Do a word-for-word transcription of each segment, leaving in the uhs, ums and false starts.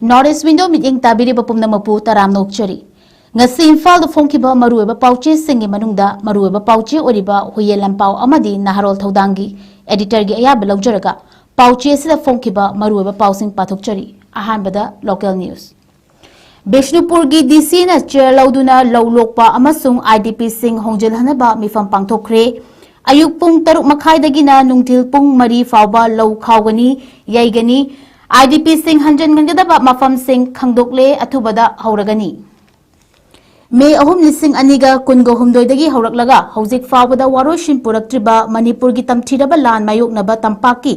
North East Window ꯃꯤꯠꯌꯦꯡ ꯇꯥꯕꯤꯔꯤꯕ ꯄꯨꯝꯅꯃꯛꯄꯨ ꯇꯔꯥꯝꯅ ꯑꯣꯛꯆꯔꯤ꯫ ꯉꯁꯤ ꯏꯝꯐꯥꯜꯗ ꯐꯣꯡꯈꯤꯕ ꯃꯔꯨꯑꯣꯏꯕ ꯄꯥꯎꯆꯦꯁꯤꯡꯒꯤ ꯃꯅꯨꯡꯗ ꯃꯔꯨꯑꯣꯏꯕ ꯄꯥꯎꯆꯦ ꯑꯣꯏꯔꯤꯕ ꯍꯨꯏꯌꯦꯟ ꯂꯥꯟꯄꯥꯎ ꯑꯃꯗꯤ ꯅꯍꯥꯔꯣꯜ ꯊꯧꯗꯥꯡꯒꯤ editorꯒꯤ ꯑꯌꯥꯕ ꯂꯧꯖꯔꯒ ꯄꯥꯎꯆꯦ ꯑꯁꯤꯗ ꯐꯣꯡꯈꯤꯕ ꯃꯔꯨꯑꯣꯏꯕ ꯄꯥꯎꯁꯤꯡ ꯄꯥꯊꯣꯛꯆꯔꯤ꯫ ꯑꯍꯥꯟꯕꯗ local news꯫ ꯕꯤꯁꯅꯨꯄꯨꯔꯒꯤ DCꯅ chair ꯂꯧꯗꯨꯅ ꯂꯧ ꯂꯣꯛꯄ ꯑꯃꯁꯨꯡ IDPꯁꯤꯡ ꯍꯣꯡꯖꯤꯜꯍꯟꯅꯕ ꯃꯤꯐꯝ ꯄꯥꯡꯊꯣꯛꯈ꯭ꯔꯦ꯫ ꯑꯌꯨꯛ ꯄꯨꯡ ꯇꯔꯨꯛ ꯃꯈꯥꯏꯗꯒꯤꯅ ꯅꯨꯡꯊꯤꯜ ꯄꯨꯡ ꯃꯔꯤ ꯐꯥꯎꯕ ꯂꯧ ꯈꯥꯎꯒꯅꯤ, ꯌꯩꯒꯅꯤ꯫ IDPꯁꯤꯡ ꯍꯟꯖꯤꯟꯒꯗꯕ ꯃꯐꯝꯁꯤꯡ ꯈꯪꯗꯣꯛꯂꯦ, ꯑꯊꯨꯕꯗ ꯍꯧꯔꯒꯅꯤ꯫ ꯃꯦ ꯑꯍꯨꯝ, ꯂꯤꯁꯤꯡ ꯑꯅꯤꯒ ꯀꯨꯟꯒ ꯍꯨꯝꯗꯣꯏꯗꯒꯤ ꯍꯧꯔꯛꯂꯒ ꯍꯧꯖꯤꯛ ꯐꯥꯎꯕꯗ ꯋꯥꯔꯣꯏꯁꯤꯟ ꯄꯨꯔꯛꯇ꯭ꯔꯤꯕ ꯃꯅꯤꯄꯨꯔꯒꯤ ꯇꯝꯊꯤꯔꯕ ꯂꯥꯟ ꯃꯥꯌꯣꯛꯅꯕ ꯇꯝꯄꯥꯛꯀꯤ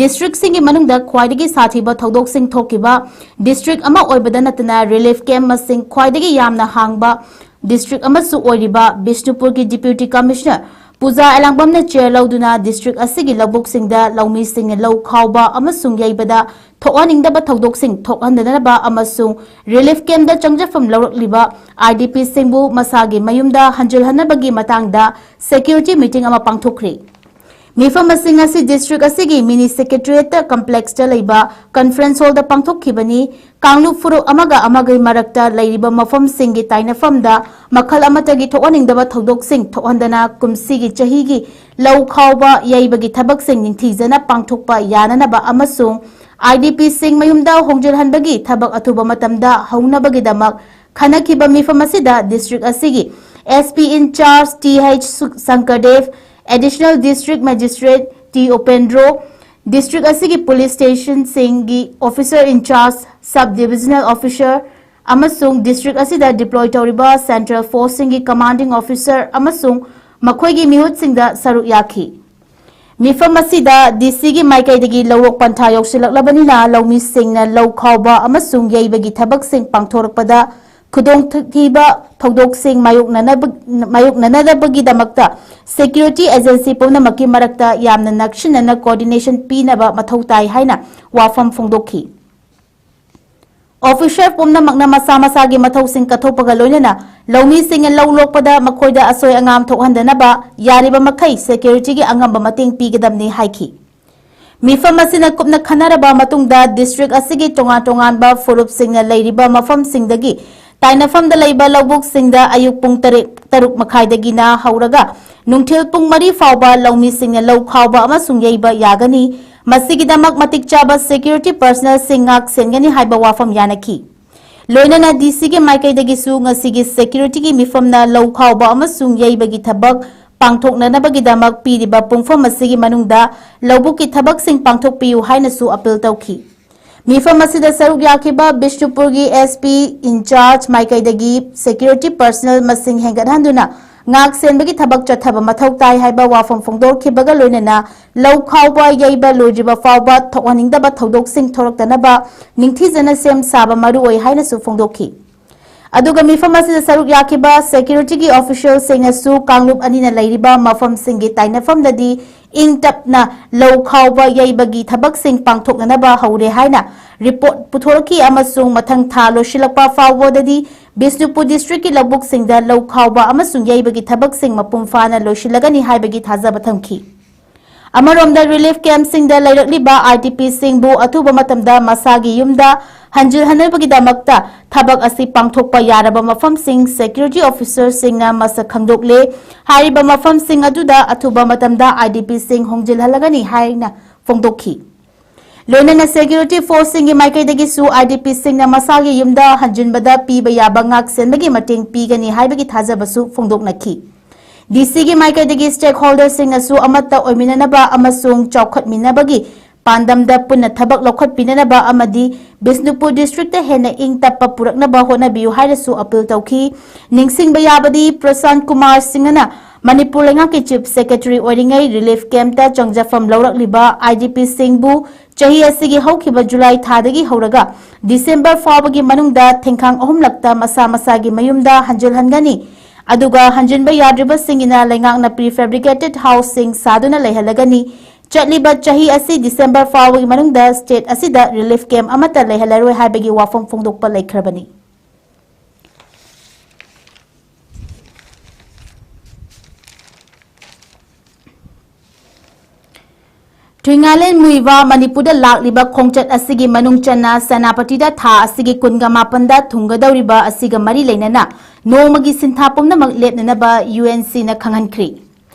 districtꯁꯤꯡꯒꯤ ꯃꯅꯨꯡꯗ ꯈ꯭ꯋꯥꯏꯗꯒꯤ ꯁꯥꯊꯤꯕ ꯊꯧꯗꯣꯛꯁꯤꯡ ꯊꯣꯛꯈꯤꯕ district ꯑꯃ ꯑꯣꯏꯕꯗ ꯅꯠꯇꯅ relief camp ꯃꯁꯤꯡ ꯈ꯭ꯋꯥꯏꯗꯒꯤ ꯌꯥꯝꯅ ꯍꯥꯡꯕ district ꯑꯃꯁꯨ ꯑꯣꯏꯔꯤꯕ ꯕꯤꯁꯅꯨꯄꯨꯔꯒꯤ Deputy Commissioner ꯄꯨꯖꯥ ꯑꯦꯂꯥꯡꯕꯝꯅ chair ꯂꯧꯗꯨꯅ district ꯑꯁꯤꯒꯤ ꯂꯧꯕꯨꯛꯁꯤꯡꯗ ꯂꯧꯃꯤꯁꯤꯡꯅ ꯂꯧ ꯈꯥꯎꯕ ꯑꯃꯁꯨꯡ ꯌꯩꯕꯗ ꯊꯣꯛꯍꯟꯅꯤꯡꯗꯕ ꯊꯧꯗꯣꯛꯁꯤꯡ ꯊꯣꯛꯍꯟꯗꯅꯕ ꯑꯃꯁꯨꯡ relief campꯗ ꯆꯪꯖꯐꯝ ꯂꯧꯔꯛꯂꯤꯕ IDPꯁꯤꯡꯕꯨ ꯃꯁꯥꯒꯤ ꯃꯌꯨꯝꯗ ꯍꯟꯖꯤꯜꯍꯟꯅꯕꯒꯤ ꯃꯇꯥꯡꯗ security meeting ꯑꯃ ꯄꯥꯡꯊꯣꯛꯈ꯭ꯔꯤ꯫ ꯃꯤꯐꯝ ꯑꯁꯤꯡ ꯑꯁꯤ district ꯑꯁꯤꯒꯤ mini secretariat complexꯇ ꯂꯩꯕ conference hallꯗ ꯄꯥꯡꯊꯣꯛꯈꯤꯕꯅꯤ꯫ ꯀꯥꯡꯂꯨꯞ ꯐꯨꯔꯨꯞ ꯑꯃꯒ ꯑꯃꯒꯤ ꯃꯔꯛꯇ ꯂꯩꯔꯤꯕ ꯃꯐꯝꯁꯤꯡꯒꯤ ꯇꯥꯏꯅꯐꯝꯗ ꯃꯈꯜ ꯑꯃꯠꯇꯒꯤ ꯊꯣꯛꯍꯟꯅꯤꯡꯗꯕ ꯊꯧꯗꯣꯛꯁꯤꯡ ꯊꯣꯛꯍꯟꯗꯅ ꯀꯨꯝꯁꯤꯒꯤ ꯆꯍꯤꯒꯤ ꯂꯧ ꯈꯥꯎꯕ ꯌꯩꯕꯒꯤ ꯊꯕꯛꯁꯤꯡ ꯅꯤꯡꯊꯤꯖꯅ ꯄꯥꯡꯊꯣꯛꯄ ꯌꯥꯅꯅꯕ ꯑꯃꯁꯨꯡ IDPꯁꯤꯡ ꯃꯌꯨꯝꯗ ꯍꯣꯡꯖꯤꯜꯍꯟꯕꯒꯤ ꯊꯕꯛ ꯑꯊꯨꯕ ꯃꯇꯝꯗ ꯍꯧꯅꯕꯒꯤꯗꯃꯛ ꯈꯟꯅꯈꯤꯕ ꯃꯤꯐꯝ ꯑꯁꯤꯗ district ꯑꯁꯤꯒꯤ SP in charge Th Shankardev, Additional District Magistrate T Upendro, district ꯑꯁꯤꯒꯤ police stationꯁꯤꯡꯒꯤ officer in charge, sub divisional officer ꯑꯃꯁꯨꯡ district ꯑꯁꯤꯗ deploy ꯇꯧꯔꯤꯕ central forceꯁꯤꯡꯒꯤ commanding officer ꯑꯃꯁꯨꯡ ꯃꯈꯣꯏꯒꯤ ꯃꯤꯍꯨꯠꯁꯤꯡꯗ ꯁꯔꯨꯛ ꯌꯥꯈꯤ꯫ ꯃꯤꯐꯝ ꯑꯁꯤꯗ DCꯒꯤ ꯃꯥꯏꯀꯩꯗꯒꯤ ꯂꯧꯔꯣꯛ ꯄꯟꯊꯥ ꯌꯧꯁꯤꯜꯂꯛꯂꯕꯅꯤꯅ ꯂꯧꯃꯤꯁꯤꯡꯅ ꯂꯧ ꯈꯥꯎꯕ ꯑꯃꯁꯨꯡ ꯌꯩꯕꯒꯤ ꯊꯕꯛꯁꯤꯡ ꯄꯥꯡꯊꯣꯔꯛꯄꯗ ꯈꯨꯗꯣꯡꯊꯤꯕ ꯊꯧꯗꯣꯛꯁꯤꯡ ꯃꯥꯌꯣꯛꯅꯅꯕ-, ꯃꯥꯌꯣꯛꯅꯅꯕꯒꯤꯗꯃꯛꯇ security agency ꯄꯨꯝꯅꯃꯛꯀꯤ ꯃꯔꯛꯇ ꯌꯥꯝꯅ ꯅꯛꯁꯤꯟꯅꯅ coordination ꯄꯤꯅꯕ ꯃꯊꯧ ꯇꯥꯏ ꯍꯥꯏꯅ ꯋꯥꯐꯝ ꯐꯣꯡꯗꯣꯛꯈꯤ꯫ Officer ꯄꯨꯝꯅꯃꯛꯅ ꯃꯁꯥ ꯃꯁꯥꯒꯤ ꯃꯊꯧꯁꯤꯡ ꯀꯠꯊꯣꯛꯄꯒ ꯂꯣꯏꯅꯅ ꯂꯧꯃꯤꯁꯤꯡꯅ ꯂꯧ ꯂꯣꯛꯄꯗ ꯃꯈꯣꯏꯗ ꯑꯁꯣꯏ ꯑꯉꯥꯝ ꯊꯣꯛꯍꯟꯗꯅꯕ ꯌꯥꯔꯤꯕ ꯃꯈꯩ securityꯒꯤ ꯑꯉꯝꯕ ꯃꯇꯦꯡ ꯄꯤꯒꯗꯕꯅꯤ ꯍꯥꯏꯈꯤ꯫ ꯃꯤꯐꯝ ꯑꯁꯤꯅ ꯀꯨꯞꯅ ꯈꯟꯅꯔꯕ ꯃꯇꯨꯡꯗ district ꯑꯁꯤꯒꯤ ꯇꯣꯉꯥꯟ ꯇꯣꯉꯥꯟꯕ ꯐꯨꯔꯨꯞꯁꯤꯡꯅ ꯂꯩꯔꯤꯕ ꯃꯐꯝꯁꯤꯡꯗꯒꯤ ꯇꯥꯏꯅꯐꯝꯗ ꯂꯩꯕ ꯂꯧꯕꯨꯛꯁꯤꯡꯗ ꯑꯌꯨꯛ ꯄꯨꯡ ꯇꯔꯦꯠ, ꯇꯔꯨꯛ ꯃꯈꯥꯏꯗꯒꯤꯅ ꯍꯧꯔꯒ ꯅꯨꯡꯊꯤꯜ ꯄꯨꯡ ꯃꯔꯤ ꯐꯥꯎꯕ ꯂꯧꯃꯤꯁꯤꯡꯅ ꯂꯧ ꯈꯥꯎꯕ ꯑꯃꯁꯨꯡ ꯌꯩꯕ ꯌꯥꯒꯅꯤ꯫ ꯃꯁꯤꯒꯤꯗꯃꯛ ꯃꯇꯤꯛ ꯆꯥꯕ security personnelꯁꯤꯡ ꯉꯥꯛ ꯁꯦꯟꯒꯅꯤ ꯍꯥꯏꯕ ꯋꯥꯐꯝ ꯌꯥꯅꯈꯤ꯫ ꯂꯣꯏꯅꯅ DCꯒꯤ ꯃꯥꯏꯀꯩꯗꯒꯤꯁꯨ ꯉꯁꯤꯒꯤ securityꯒꯤ ꯃꯤꯐꯝꯅ ꯂꯧ ꯈꯥꯎꯕ ꯑꯃꯁꯨꯡ ꯌꯩꯕꯒꯤ ꯊꯕꯛ ꯄꯥꯡꯊꯣꯛꯅꯅꯕꯒꯤꯗꯃꯛ ꯄꯤꯔꯤꯕ ꯄꯨꯡꯐꯝ ꯑꯁꯤꯒꯤ ꯃꯅꯨꯡꯗ ꯂꯧꯕꯨꯛꯀꯤ ꯊꯕꯛꯁꯤꯡ ꯄꯥꯡꯊꯣꯛꯄꯤꯌꯨ ꯍꯥꯏꯅꯁꯨ appeal ꯇꯧꯈꯤ꯫ ꯃꯤꯐꯝ ꯑꯁꯤꯗ ꯁꯔꯨꯛ ꯌꯥꯈꯤꯕ ꯕꯤꯁꯅꯨꯄꯨꯔꯒꯤ SP in charge ꯃꯥꯏꯀꯩꯗꯒꯤ security personnel ꯃꯁꯤꯡ ꯍꯦꯟꯒꯠꯍꯟꯗꯨꯅ ꯉꯥꯛ ꯁꯦꯟꯕꯒꯤ ꯊꯕꯛ ꯆꯠꯊꯕ ꯃꯊꯧ ꯇꯥꯏ ꯍꯥꯏꯕ ꯋꯥꯐꯝ ꯐꯣꯡꯗꯣꯔꯛꯈꯤꯕꯒ ꯂꯣꯏꯅꯅ ꯂꯧ ꯈꯥꯎꯕ ꯌꯩꯕ ꯂꯣꯏꯗ꯭ꯔꯤꯕ ꯐꯥꯎꯕ ꯊꯣꯛꯍꯟꯅꯤꯡꯗꯕ ꯊꯧꯗꯣꯛꯁꯤꯡ ꯊꯣꯔꯛꯇꯅꯕ ꯅꯤꯡꯊꯤꯖꯅ ꯁꯦꯝ ꯁꯥꯕ ꯃꯔꯨꯑꯣꯏ ꯍꯥꯏꯅꯁꯨ ꯐꯣꯡꯗꯣꯛꯈꯤ꯫ ꯑꯗꯨꯒ ꯃꯤꯐꯝ ꯑꯁꯤꯗ ꯁꯔꯨꯛ ꯌꯥꯈꯤꯕ securityꯒꯤ officialꯁꯤꯡꯅꯁꯨ ꯀꯥꯡꯂꯨꯞ ꯑꯅꯤꯅ ꯂꯩꯔꯤꯕ ꯃꯐꯝꯁꯤꯡꯒꯤ ꯇꯥꯏꯅꯐꯝꯗꯗꯤ ꯏꯪ ꯇꯞꯅ ꯂꯧ ꯈꯥꯎꯕ ꯌꯩꯕꯒꯤ ꯊꯕꯛꯁꯤꯡ ꯄꯥꯡꯊꯣꯛꯅꯅꯕ ꯍꯧꯔꯦ ꯍꯥꯏꯅ report ꯄꯨꯊꯣꯔꯛꯈꯤ ꯑꯃꯁꯨꯡ ꯃꯊꯪ ꯊꯥ ꯂꯣꯏꯁꯤꯜꯂꯛꯄ ꯐꯥꯎꯕꯗꯗꯤ ꯕꯤꯁꯅꯨꯄꯨꯔ districtꯀꯤ ꯂꯧꯕꯨꯛꯁꯤꯡꯗ ꯂꯧ ꯈꯥꯎꯕ ꯑꯃꯁꯨꯡ ꯌꯩꯕꯒꯤ ꯊꯕꯛꯁꯤꯡ ꯃꯄꯨꯡ ꯐꯥꯅ ꯂꯣꯏꯁꯤꯜꯂꯒꯅꯤ ꯍꯥꯏꯕꯒꯤ ꯊꯥꯖꯕ ꯊꯝꯈꯤ꯫ ꯑꯃꯔꯣꯝꯗ relief campꯁꯤꯡꯗ ꯂꯩꯔꯛꯂꯤꯕ IDPꯁꯤꯡꯕꯨ ꯑꯊꯨꯕ ꯃꯇꯝꯗ ꯃꯁꯥꯒꯤ ꯌꯨꯝꯗ ꯍꯟꯖꯤꯜꯍꯟꯅꯕꯒꯤꯗꯃꯛꯇ ꯊꯕꯛ ꯑꯁꯤ ꯄꯥꯡꯊꯣꯛꯄ ꯌꯥꯔꯕ ꯃꯐꯝꯁꯤꯡ security officerꯁꯤꯡꯅ ꯃꯁꯛ ꯈꯪꯗꯣꯛꯂꯦ꯫ ꯍꯥꯏꯔꯤꯕ ꯃꯐꯝꯁꯤꯡ ꯑꯗꯨꯗ ꯑꯊꯨꯕ ꯃꯇꯝꯗ IDPꯁꯤꯡ ꯍꯣꯡꯖꯤꯜꯍꯜꯂꯒꯅꯤ ꯍꯥꯏꯅ ꯐꯣꯡꯗꯣꯛꯈꯤ꯫ ꯂꯣꯏꯅꯅ security forceꯁꯤꯡꯒꯤ ꯃꯥꯏꯀꯩꯗꯒꯤꯁꯨ IDPꯁꯤꯡꯅ ꯃꯁꯥꯒꯤ ꯌꯨꯝꯗ ꯍꯟꯖꯤꯟꯕꯗ ꯄꯤꯕ ꯌꯥꯕ ꯉꯥꯛ ꯁꯦꯟꯕꯒꯤ ꯃꯇꯦꯡ ꯄꯤꯒꯅꯤ ꯍꯥꯏꯕꯒꯤ ꯊꯥꯖꯕꯁꯨ ꯐꯣꯡꯗꯣꯛꯅꯈꯤ꯫ DCꯒꯤ ꯃꯥꯏꯀꯩꯗꯒꯤ stakeholderꯁꯤꯡꯅꯁꯨ ꯑꯃꯠꯇ ꯑꯣꯏꯃꯤꯟꯅꯅꯕ ꯑꯃꯁꯨꯡ ꯆꯥꯎꯈꯠꯃꯤꯟꯅꯕꯒꯤ ꯄꯥꯟꯗꯝꯗ ꯄꯨꯟꯅ ꯊꯕꯛ ꯂꯧꯈꯠꯄꯤꯅꯅꯕ ꯑꯃꯗꯤ ꯕꯤꯁꯅꯨꯄꯨꯔ districtꯇ ꯍꯦꯟꯅ ꯏꯪ ꯇꯞꯄ ꯄꯨꯔꯛꯅꯕ ꯍꯣꯠꯅꯕꯤꯌꯨ ꯍꯥꯏꯅꯁꯨ appeal ꯇꯧꯈꯤ꯫ ꯅꯤꯡꯁꯤꯡꯕ ꯌꯥꯕꯗꯤ ꯄ꯭ꯔꯁꯥꯟ ꯀꯨꯃꯥꯔ ꯁꯤꯡꯍꯅ ꯃꯅꯤꯄꯨꯔ ꯂꯩꯉꯥꯛꯀꯤ chief secretary ꯑꯣꯏꯔꯤꯉꯩ relief campꯇ ꯆꯪꯖꯐꯝ ꯂꯧꯔꯛꯂꯤꯕ IDPꯁꯤꯡꯕꯨ ꯆꯍꯤ ꯑꯁꯤꯒꯤ ꯍꯧꯈꯤꯕ ꯖꯨꯂꯥꯏ ꯊꯥꯗꯒꯤ ꯍꯧꯔꯒ ꯗꯤꯁꯦꯝꯕꯔ ꯐꯥꯎꯕꯒꯤ ꯃꯅꯨꯡꯗ ꯊꯦꯡꯈꯥꯡ ꯑꯍꯨꯝꯂꯛꯇ ꯃꯁꯥ ꯃꯁꯥꯒꯤ ꯃꯌꯨꯝꯗ ꯍꯟꯖꯤꯜꯍꯟꯒꯅꯤ꯫ ꯑꯗꯨꯒ ꯍꯟꯖꯤꯟꯕ ꯌꯥꯗ꯭ꯔꯤꯕꯁꯤꯡꯒꯤꯅ ꯂꯩꯉꯥꯛꯅ prefabricated houseꯁꯤꯡ ꯁꯥꯗꯨꯅ ꯂꯩꯍꯜꯂꯒꯅꯤ꯫ ꯆꯠꯂꯤꯕ ꯆꯍꯤ ꯑꯁꯤ ꯗꯤꯁꯦꯝꯕꯔ ꯐꯥꯎꯕꯒꯤ ꯃꯅꯨꯡꯗ state ꯑꯁꯤꯗ relief camp ꯑꯃꯠꯇ ꯂꯩꯍꯜꯂꯔꯣꯏ ꯍꯥꯏꯕꯒꯤ ꯋꯥꯐꯝ ꯐꯣꯡꯗꯣꯛꯄ ꯂꯩꯈ꯭ꯔꯕꯅꯤ꯫ ꯊꯨꯏꯉꯥꯏꯂꯦꯟ ꯃꯨꯏꯕꯥ ꯃꯅꯤꯄꯨꯔꯗ ꯂꯥꯛꯂꯤꯕ ꯈꯣꯡꯆꯠ ꯑꯁꯤꯒꯤ ꯃꯅꯨꯡ ꯆꯟꯅ ꯁꯦꯅꯥꯄꯇꯤꯗ ꯊꯥ ꯑꯁꯤꯒꯤ ꯀꯨꯟꯒ ꯃꯥꯄꯟꯗ ꯊꯨꯡꯒꯗꯧꯔꯤꯕ ꯑꯁꯤꯒ ꯃꯔꯤ ꯂꯩꯅꯅ ꯅꯣꯡꯃꯒꯤ ꯁꯤꯟꯊꯥ ꯄꯨꯝꯅꯃꯛ ꯂꯦꯞꯅꯅꯕ ꯌꯨ ꯑꯦꯟ ꯁꯤꯅ ꯈꯪꯍꯟꯈ꯭ꯔꯤ꯫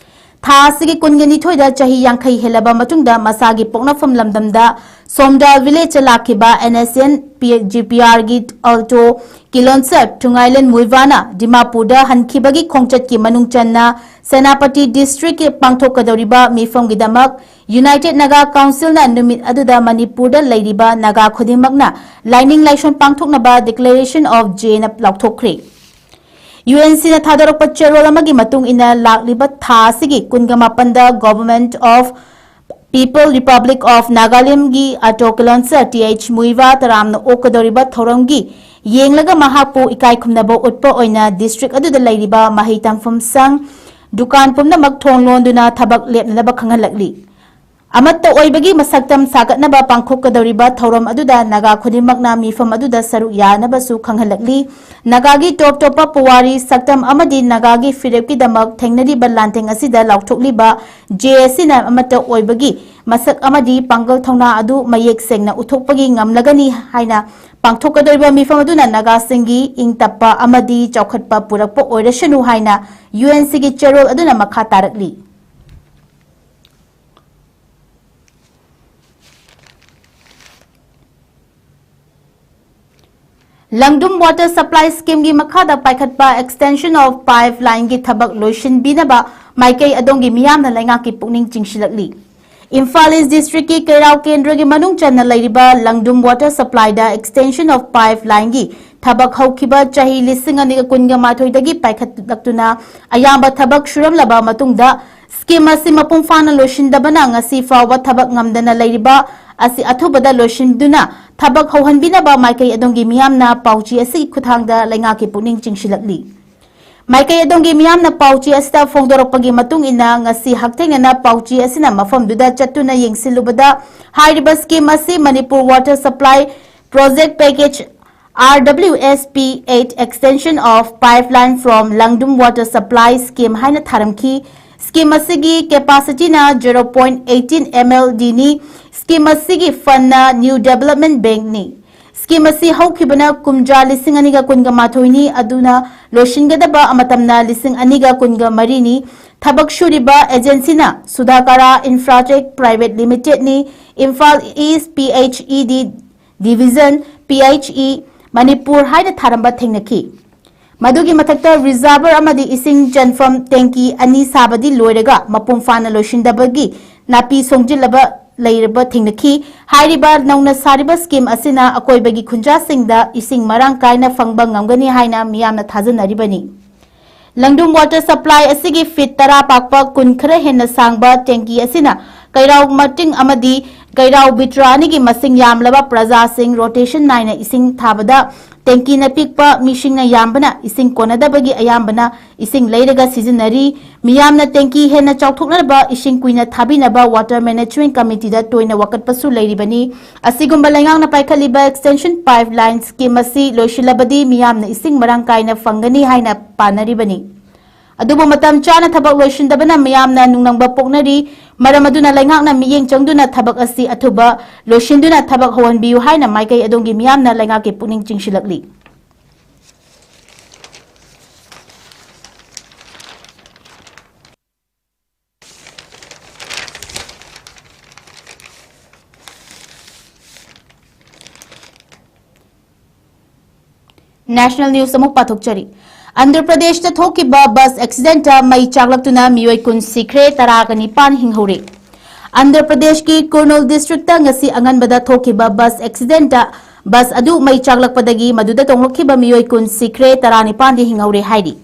ꯊꯥ ꯑꯁꯤꯒꯤ ꯀꯨꯟꯒ ꯅꯤꯊꯣꯏꯗ ꯆꯍꯤ ꯌꯥꯡꯈꯩ ꯍꯦꯜꯂꯕ ꯃꯇꯨꯡꯗ ꯃꯁꯥꯒꯤ ꯄꯣꯛꯅꯐꯝ ꯂꯝꯗꯝꯗ ꯁꯣꯝꯗꯥꯜ ꯚꯤꯂꯦꯖꯇ ꯂꯥꯛꯈꯤꯕ N S N G P ꯑꯥꯔꯒꯤ ꯑꯜꯇꯣ ꯀꯤꯂꯣꯟꯁꯔ ꯊꯨꯏꯉꯥꯏꯂꯦꯟ ꯃꯨꯏꯕꯥꯅ ꯗꯤꯃꯥꯄꯨꯔꯗ ꯍꯟꯈꯤꯕꯒꯤ ꯈꯣꯡꯆꯠꯀꯤ ꯃꯅꯨꯡ ꯆꯟꯅ ꯁꯦꯅꯥꯄꯇꯤ ꯗꯤꯁꯇ꯭ꯔꯤꯛꯀꯤ ꯄꯥꯡꯊꯣꯛꯀꯗꯧꯔꯤꯕ ꯃꯤꯐꯝꯒꯤꯗꯃꯛ ꯌꯨꯅꯥꯏꯇꯦꯗ ꯅꯥꯒꯥ ꯀꯥꯎꯟꯁꯤꯜꯅ ꯅꯨꯃꯤꯠ ꯑꯗꯨꯗ ꯃꯅꯤꯄꯨꯔꯗ ꯂꯩꯔꯤꯕ ꯅꯥꯒꯥ ꯈꯨꯗꯤꯡꯃꯛꯅ ꯂꯥꯏꯅꯤꯡ ꯂꯥꯏꯁꯣꯟ ꯄꯥꯡꯊꯣꯛꯅꯕ ꯗꯤꯀ꯭ꯂꯦꯔꯦꯁꯟ ꯑꯣꯐ ꯖꯦꯅ ꯂꯥꯎꯊꯣꯛꯈ꯭ꯔꯦ꯫ ꯌꯨ ꯑꯦꯟ ꯁꯤꯅ ꯊꯥꯗꯣꯔꯛꯄ ꯆꯦꯔꯣꯜ ꯑꯃꯒꯤ ꯃꯇꯨꯡ ꯏꯟꯅ ꯂꯥꯛꯂꯤꯕ ꯊꯥ ꯑꯁꯤꯒꯤ ꯀꯨꯟꯒ ꯃꯥꯄꯟꯗ Government of People Republic of Nagalandꯒꯤ ꯑꯇꯣ ꯀꯤꯂꯣꯟꯁꯔ ꯇꯤ ꯑꯩꯆ ꯃꯨꯏꯕꯥ ꯇꯔꯥꯝꯅ ꯑꯣꯛꯀꯗꯧꯔꯤꯕ ꯊꯧꯔꯝꯒꯤ ꯌꯦꯡꯂꯒ ꯃꯍꯥꯛꯄꯨ ꯏꯀꯥꯏ ꯈꯨꯝꯅꯕ ꯎꯠꯄ ꯑꯣꯏꯅ ꯗꯤꯁꯇ꯭ꯔꯤꯛ ꯑꯗꯨꯗ ꯂꯩꯔꯤꯕ ꯃꯍꯩ ꯇꯝꯐꯝ ꯁꯪ, ꯗꯨꯀꯥꯟ ꯄꯨꯝꯅꯃꯛ ꯊꯣꯡ ꯂꯣꯟꯗꯨꯅ ꯊꯕꯛ ꯂꯦꯞꯅꯅꯕ ꯈꯪꯍꯜꯂꯛꯂꯤ꯫ ꯑꯃꯠꯇ ꯑꯣꯏꯕꯒꯤ ꯃꯁꯛꯇꯝ ꯁꯥꯒꯠꯅꯕ ꯄꯥꯡꯊꯣꯛꯀꯗꯧꯔꯤꯕ ꯊꯧꯔꯝ ꯑꯗꯨꯗ ꯅꯥꯒꯥ ꯈꯨꯗꯤꯡꯃꯛꯅ ꯃꯤꯐꯝ ꯑꯗꯨꯗ ꯁꯔꯨꯛ ꯌꯥꯅꯕꯁꯨ ꯈꯪꯍꯜꯂꯛꯂꯤ꯫ ꯅꯥꯒꯥꯒꯤ ꯇꯣꯞ ꯇꯣꯞꯄ ꯄꯨꯋꯥꯔꯤ, ꯁꯛꯇꯝ ꯑꯃꯗꯤ ꯅꯥꯒꯥꯒꯤ ꯐꯤꯔꯦꯞꯀꯤꯗꯃꯛ ꯊꯦꯡꯅꯔꯤꯕ ꯂꯥꯟꯊꯦꯡ ꯑꯁꯤꯗ ꯂꯥꯎꯊꯣꯛꯂꯤꯕ ꯖꯦ ꯑꯁꯤꯅ ꯑꯃꯠꯇ ꯑꯣꯏꯕꯒꯤ ꯃꯁꯛ ꯑꯃꯗꯤ ꯄꯥꯡꯒꯜ ꯊꯧꯅꯥ ꯑꯗꯨ ꯃꯌꯦꯛ ꯁꯦꯡꯅ ꯎꯠꯊꯣꯛꯄꯒꯤ ꯉꯝꯂꯒꯅꯤ ꯍꯥꯏꯅ ꯄꯥꯡꯊꯣꯛꯀꯗꯧꯔꯤꯕ ꯃꯤꯐꯝ ꯑꯗꯨꯅ ꯅꯥꯒꯥꯁꯤꯡꯒꯤ ꯏꯪ ꯇꯞꯄ ꯑꯃꯗꯤ ꯆꯥꯎꯈꯠꯄ ꯄꯨꯔꯛꯄ ꯑꯣꯏꯔꯁꯅꯨ ꯍꯥꯏꯅ ꯌꯨ ꯑꯦꯟ ꯁꯤꯒꯤ ꯆꯦꯔꯣꯜ ꯑꯗꯨꯅ ꯃꯈꯥ ꯇꯥꯔꯛꯂꯤ꯫ ꯂꯪꯗꯨꯝ Water Supply Schemeꯒꯤ ꯃꯈꯥꯗ ꯄꯥꯏꯈꯠꯄ Extension of Pipelineꯒꯤ ꯊꯕꯛ ꯂꯣꯏꯁꯤꯟꯕꯤꯅꯕ ꯃꯥꯏꯀꯩ ꯑꯗꯣꯝꯒꯤ ꯃꯤꯌꯥꯝꯅ ꯂꯩꯉꯥꯛꯀꯤ ꯄꯨꯛꯅꯤꯡ ꯆꯤꯡꯁꯤꯜꯂꯛꯂꯤ꯫ ꯏꯝꯐꯥꯜ ꯏꯁ ꯗꯤꯁꯇ꯭ꯔꯤꯛꯀꯤ ꯀꯩꯔꯥꯎ ꯀꯦꯟꯗ꯭ꯔꯒꯤ ꯃꯅꯨꯡ ꯆꯟꯅ ꯂꯩꯔꯤꯕ ꯂꯪꯗꯨꯝ Water Supplyꯗ Extension of Pipelineꯒꯤ ꯊꯕꯛ ꯍꯧꯈꯤꯕ ꯆꯍꯤ ꯂꯤꯁꯤꯡ ꯑꯅꯤꯒ ꯀꯨꯟꯒ ꯃꯥꯊꯣꯏꯗꯒꯤ ꯄꯥꯏꯈꯠꯂꯛꯇꯨꯅ ꯑꯌꯥꯝꯕ ꯊꯕꯛ ꯁꯨꯔꯝꯂꯕ ꯃꯇꯨꯡꯗ, ꯁ꯭ꯀꯤꯝ ꯑꯁꯤ ꯃꯄꯨꯡ ꯐꯥꯅ ꯂꯣꯏꯁꯤꯟꯗꯕꯅ ꯉꯁꯤ ꯐꯥꯎꯕ ꯊꯕꯛ ꯉꯝꯗꯅ ꯂꯩꯔꯤꯕ ꯑꯁꯤ ꯑꯊꯨꯕꯗ ꯂꯣꯏꯁꯤꯟꯗꯨꯅ ꯊꯕꯛ ꯍꯧꯍꯟꯕꯤꯅꯕ ꯃꯥꯏꯀꯩ ꯑꯗꯣꯝꯒꯤ ꯃꯤꯌꯥꯝꯅ ꯄꯥꯎꯆꯦ ꯑꯁꯤꯒꯤ ꯈꯨꯠꯊꯥꯡꯗ ꯂꯩꯉꯥꯛꯀꯤ ꯄꯨꯛꯅꯤꯡ ꯆꯤꯡꯁꯤꯜꯂꯛꯂꯤ꯫ ꯃꯥꯏꯀꯩ ꯑꯗꯣꯝꯒꯤ ꯃꯤꯌꯥꯝꯅ ꯄꯥꯎꯆꯦ ꯑꯁꯤꯗ ꯐꯣꯡꯗꯣꯔꯛꯄꯒꯤ ꯃꯇꯨꯡ ꯏꯟꯅ, ꯉꯁꯤ ꯍꯛꯊꯦꯡꯅꯅ ꯄꯥꯎꯆꯦ ꯑꯁꯤꯅ ꯃꯐꯝꯗꯨꯗ ꯆꯠꯇꯨꯅ ꯌꯦꯡꯁꯤꯜꯂꯨꯕꯗ, ꯍꯥꯏꯔꯤꯕ ꯁ꯭ꯀꯤꯝ ꯑꯁꯤ Manipur Water Supply Project Package R W S P eight Extension of Pipeline from Langdum Water Supply Scheme ꯍꯥꯏꯅ ꯊꯥꯔꯝꯈꯤ꯫ Scheme ꯑꯁꯤꯒꯤ capacityꯅ zero point eighteen MLDꯅꯤ꯫ Scheme ꯑꯁꯤꯒꯤ fundꯅ New Development Bankꯅꯤ꯫ Scheme ꯑꯁꯤ ꯍꯧꯈꯤꯕꯅ ꯀꯨꯝꯖꯥ ꯂꯤꯁꯤꯡ ꯑꯅꯤꯒ ꯀꯨꯟꯒ ꯃꯥꯊꯣꯏꯅꯤ, ꯑꯗꯨꯅ ꯂꯣꯏꯁꯤꯟꯒꯗꯕ ꯃꯇꯝꯅ ꯂꯤꯁꯤꯡ ꯑꯅꯤꯒ ꯀꯨꯟꯒ ꯃꯔꯤꯅꯤ꯫ ꯊꯕꯛ ꯁꯨꯔꯤꯕ agencyꯅ Sudhakara Infratech Private Limitedꯅꯤ꯫ Imphal East PHED Division, PHE, Manipur ꯍꯥꯏꯅ ꯊꯥꯔꯝꯕ ꯊꯦꯡꯅꯈꯤ꯫ ꯃꯗꯨꯒꯤ ꯃꯊꯛꯇ reservoir ꯑꯃꯗꯤ ꯏꯁꯤꯡ ꯆꯟꯐꯝ tanky ꯑꯅꯤ ꯁꯥꯕꯗꯤ ꯂꯣꯏꯔꯒ ꯃꯄꯨꯡ ꯐꯥꯅ ꯂꯣꯏꯁꯤꯟꯗꯕꯒꯤ ꯅꯥꯄꯤ ꯁꯣꯡꯖꯤꯜꯂꯕ ꯂꯩꯔꯕ ꯊꯦꯡꯅꯈꯤ꯫ ꯍꯥꯏꯔꯤꯕ ꯅꯧꯅ ꯁꯥꯔꯤꯕ scheme ꯑꯁꯤꯅ ꯑꯀꯣꯏꯕꯒꯤ ꯈꯨꯟꯖꯥꯁꯤꯡꯗ ꯏꯁꯤꯡ ꯃꯔꯥꯡ ꯀꯥꯏꯅ ꯐꯪꯕ ꯉꯝꯒꯅꯤ ꯍꯥꯏꯅ ꯃꯤꯌꯥꯝꯅ ꯊꯥꯖꯅꯔꯤꯕꯅꯤ꯫ ꯂꯪꯗꯨꯝ water supply ꯑꯁꯤꯒꯤ feet ꯇꯔꯥ ꯄꯥꯛꯄ ꯀꯨꯟ ꯈꯔ ꯍꯦꯟꯅ ꯁꯥꯡꯕ tanky ꯑꯁꯤꯅ ꯀꯩꯔꯥꯎ ꯃꯇꯤꯡ ꯑꯃꯗꯤ ꯀꯩꯔꯥꯎ ꯕꯤꯇ꯭ꯔꯥ ꯑꯅꯤꯒꯤ ꯃꯁꯤꯡ ꯌꯥꯝꯂꯕ ꯄ꯭ꯔꯖꯥꯁꯤꯡ rotation ꯅꯥꯏꯅ ꯏꯁꯤꯡ ꯊꯥꯕꯗ tankyꯅ ꯄꯤꯛꯄ, ꯃꯤꯁꯤꯡꯅ ꯌꯥꯝꯕꯅ ꯏꯁꯤꯡ ꯀꯣꯟꯅꯗꯕꯒꯤ ꯑꯌꯥꯝꯕꯅ ꯏꯁꯤꯡ ꯂꯩꯔꯒ ꯁꯤꯖꯤꯟꯅꯔꯤ꯫ ꯃꯤꯌꯥꯝꯅ tanky ꯍꯦꯟꯅ ꯆꯥꯎꯊꯣꯛꯅꯕ ꯏꯁꯤꯡ ꯀꯨꯏꯅ ꯊꯥꯕꯤꯅꯕ Water Management Committeeꯗ ꯇꯣꯏꯅ ꯋꯥꯀꯠꯄꯁꯨ ꯂꯩꯔꯤꯕꯅꯤ꯫ ꯑꯁꯤꯒꯨꯝꯕ ꯂꯩꯉꯥꯛꯅ ꯄꯥꯏꯈꯠꯂꯤꯕ extension pipeline scheme ꯑꯁꯤ ꯂꯣꯏꯁꯤꯜꯂꯕꯗꯤ ꯃꯤꯌꯥꯝꯅ ꯏꯁꯤꯡ ꯃꯔꯥꯡ ꯀꯥꯏꯅ ꯐꯪꯒꯅꯤ ꯍꯥꯏꯅ ꯄꯥꯅꯔꯤꯕꯅꯤ꯫ ꯑꯗꯨꯕꯨ ꯃꯇꯝ ꯆꯥꯅ ꯊꯕꯛ ꯂꯣꯏꯁꯤꯟꯗꯕꯅ ꯃꯤꯌꯥꯝꯅ ꯅꯨꯡꯅꯪꯕ ꯄꯣꯛꯅꯔꯤ꯫ ꯃꯔꯝ ꯑꯗꯨꯅ ꯂꯩꯉꯥꯛꯅ ꯃꯤꯠꯌꯦꯡ ꯆꯪꯗꯨꯅ ꯊꯕꯛ ꯑꯁꯤ ꯑꯊꯨꯕ ꯂꯣꯏꯁꯤꯟꯗꯨꯅ ꯊꯕꯛ ꯍꯧꯍꯟꯕꯤꯌꯨ ꯍꯥꯏꯅ ꯃꯥꯏꯀꯩ ꯑꯗꯣꯝꯒꯤ ꯃꯤꯌꯥꯝꯅ ꯂꯩꯉꯥꯛꯀꯤ ꯄꯨꯛꯅꯤꯡ ꯆꯤꯡꯁꯤꯜꯂꯛꯂꯤ꯫ National news ꯑꯃꯨꯛ ꯄꯥꯊꯣꯛꯆꯔꯤ꯫ ꯑꯟꯙ꯭ꯔ ꯄ꯭ꯔꯗꯦꯁꯇ ꯊꯣꯛꯈꯤꯕ bus accidentꯇ ꯃꯩ ꯆꯥꯛꯂꯛꯇꯨꯅ ꯃꯤꯑꯣꯏ ꯀꯨꯟ ꯁꯤꯈ꯭ꯔꯦ, ꯇꯔꯥꯒ ꯅꯤꯄꯥꯟ ꯍꯤꯡꯍꯧꯔꯦ꯫ ꯑꯟꯙ꯭ꯔ ꯄ꯭ꯔꯗꯦꯁꯀꯤ ꯀꯨꯔꯅꯨꯜ districtꯇ ꯉꯁꯤ ꯑꯉꯟꯕꯗ ꯊꯣꯛꯈꯤꯕ bus accidentꯇ bus ꯑꯗꯨ ꯃꯩ ꯆꯥꯛꯂꯛꯄꯗꯒꯤ ꯃꯗꯨꯗ ꯇꯣꯡꯂꯛꯈꯤꯕ ꯃꯤꯑꯣꯏ ꯀꯨꯟ ꯁꯤꯈ꯭ꯔꯦ, ꯇꯔꯥꯅꯤꯄꯥꯟꯗꯤ ꯍꯤꯡꯍꯧꯔꯦ ꯍꯥꯏꯔꯤ꯫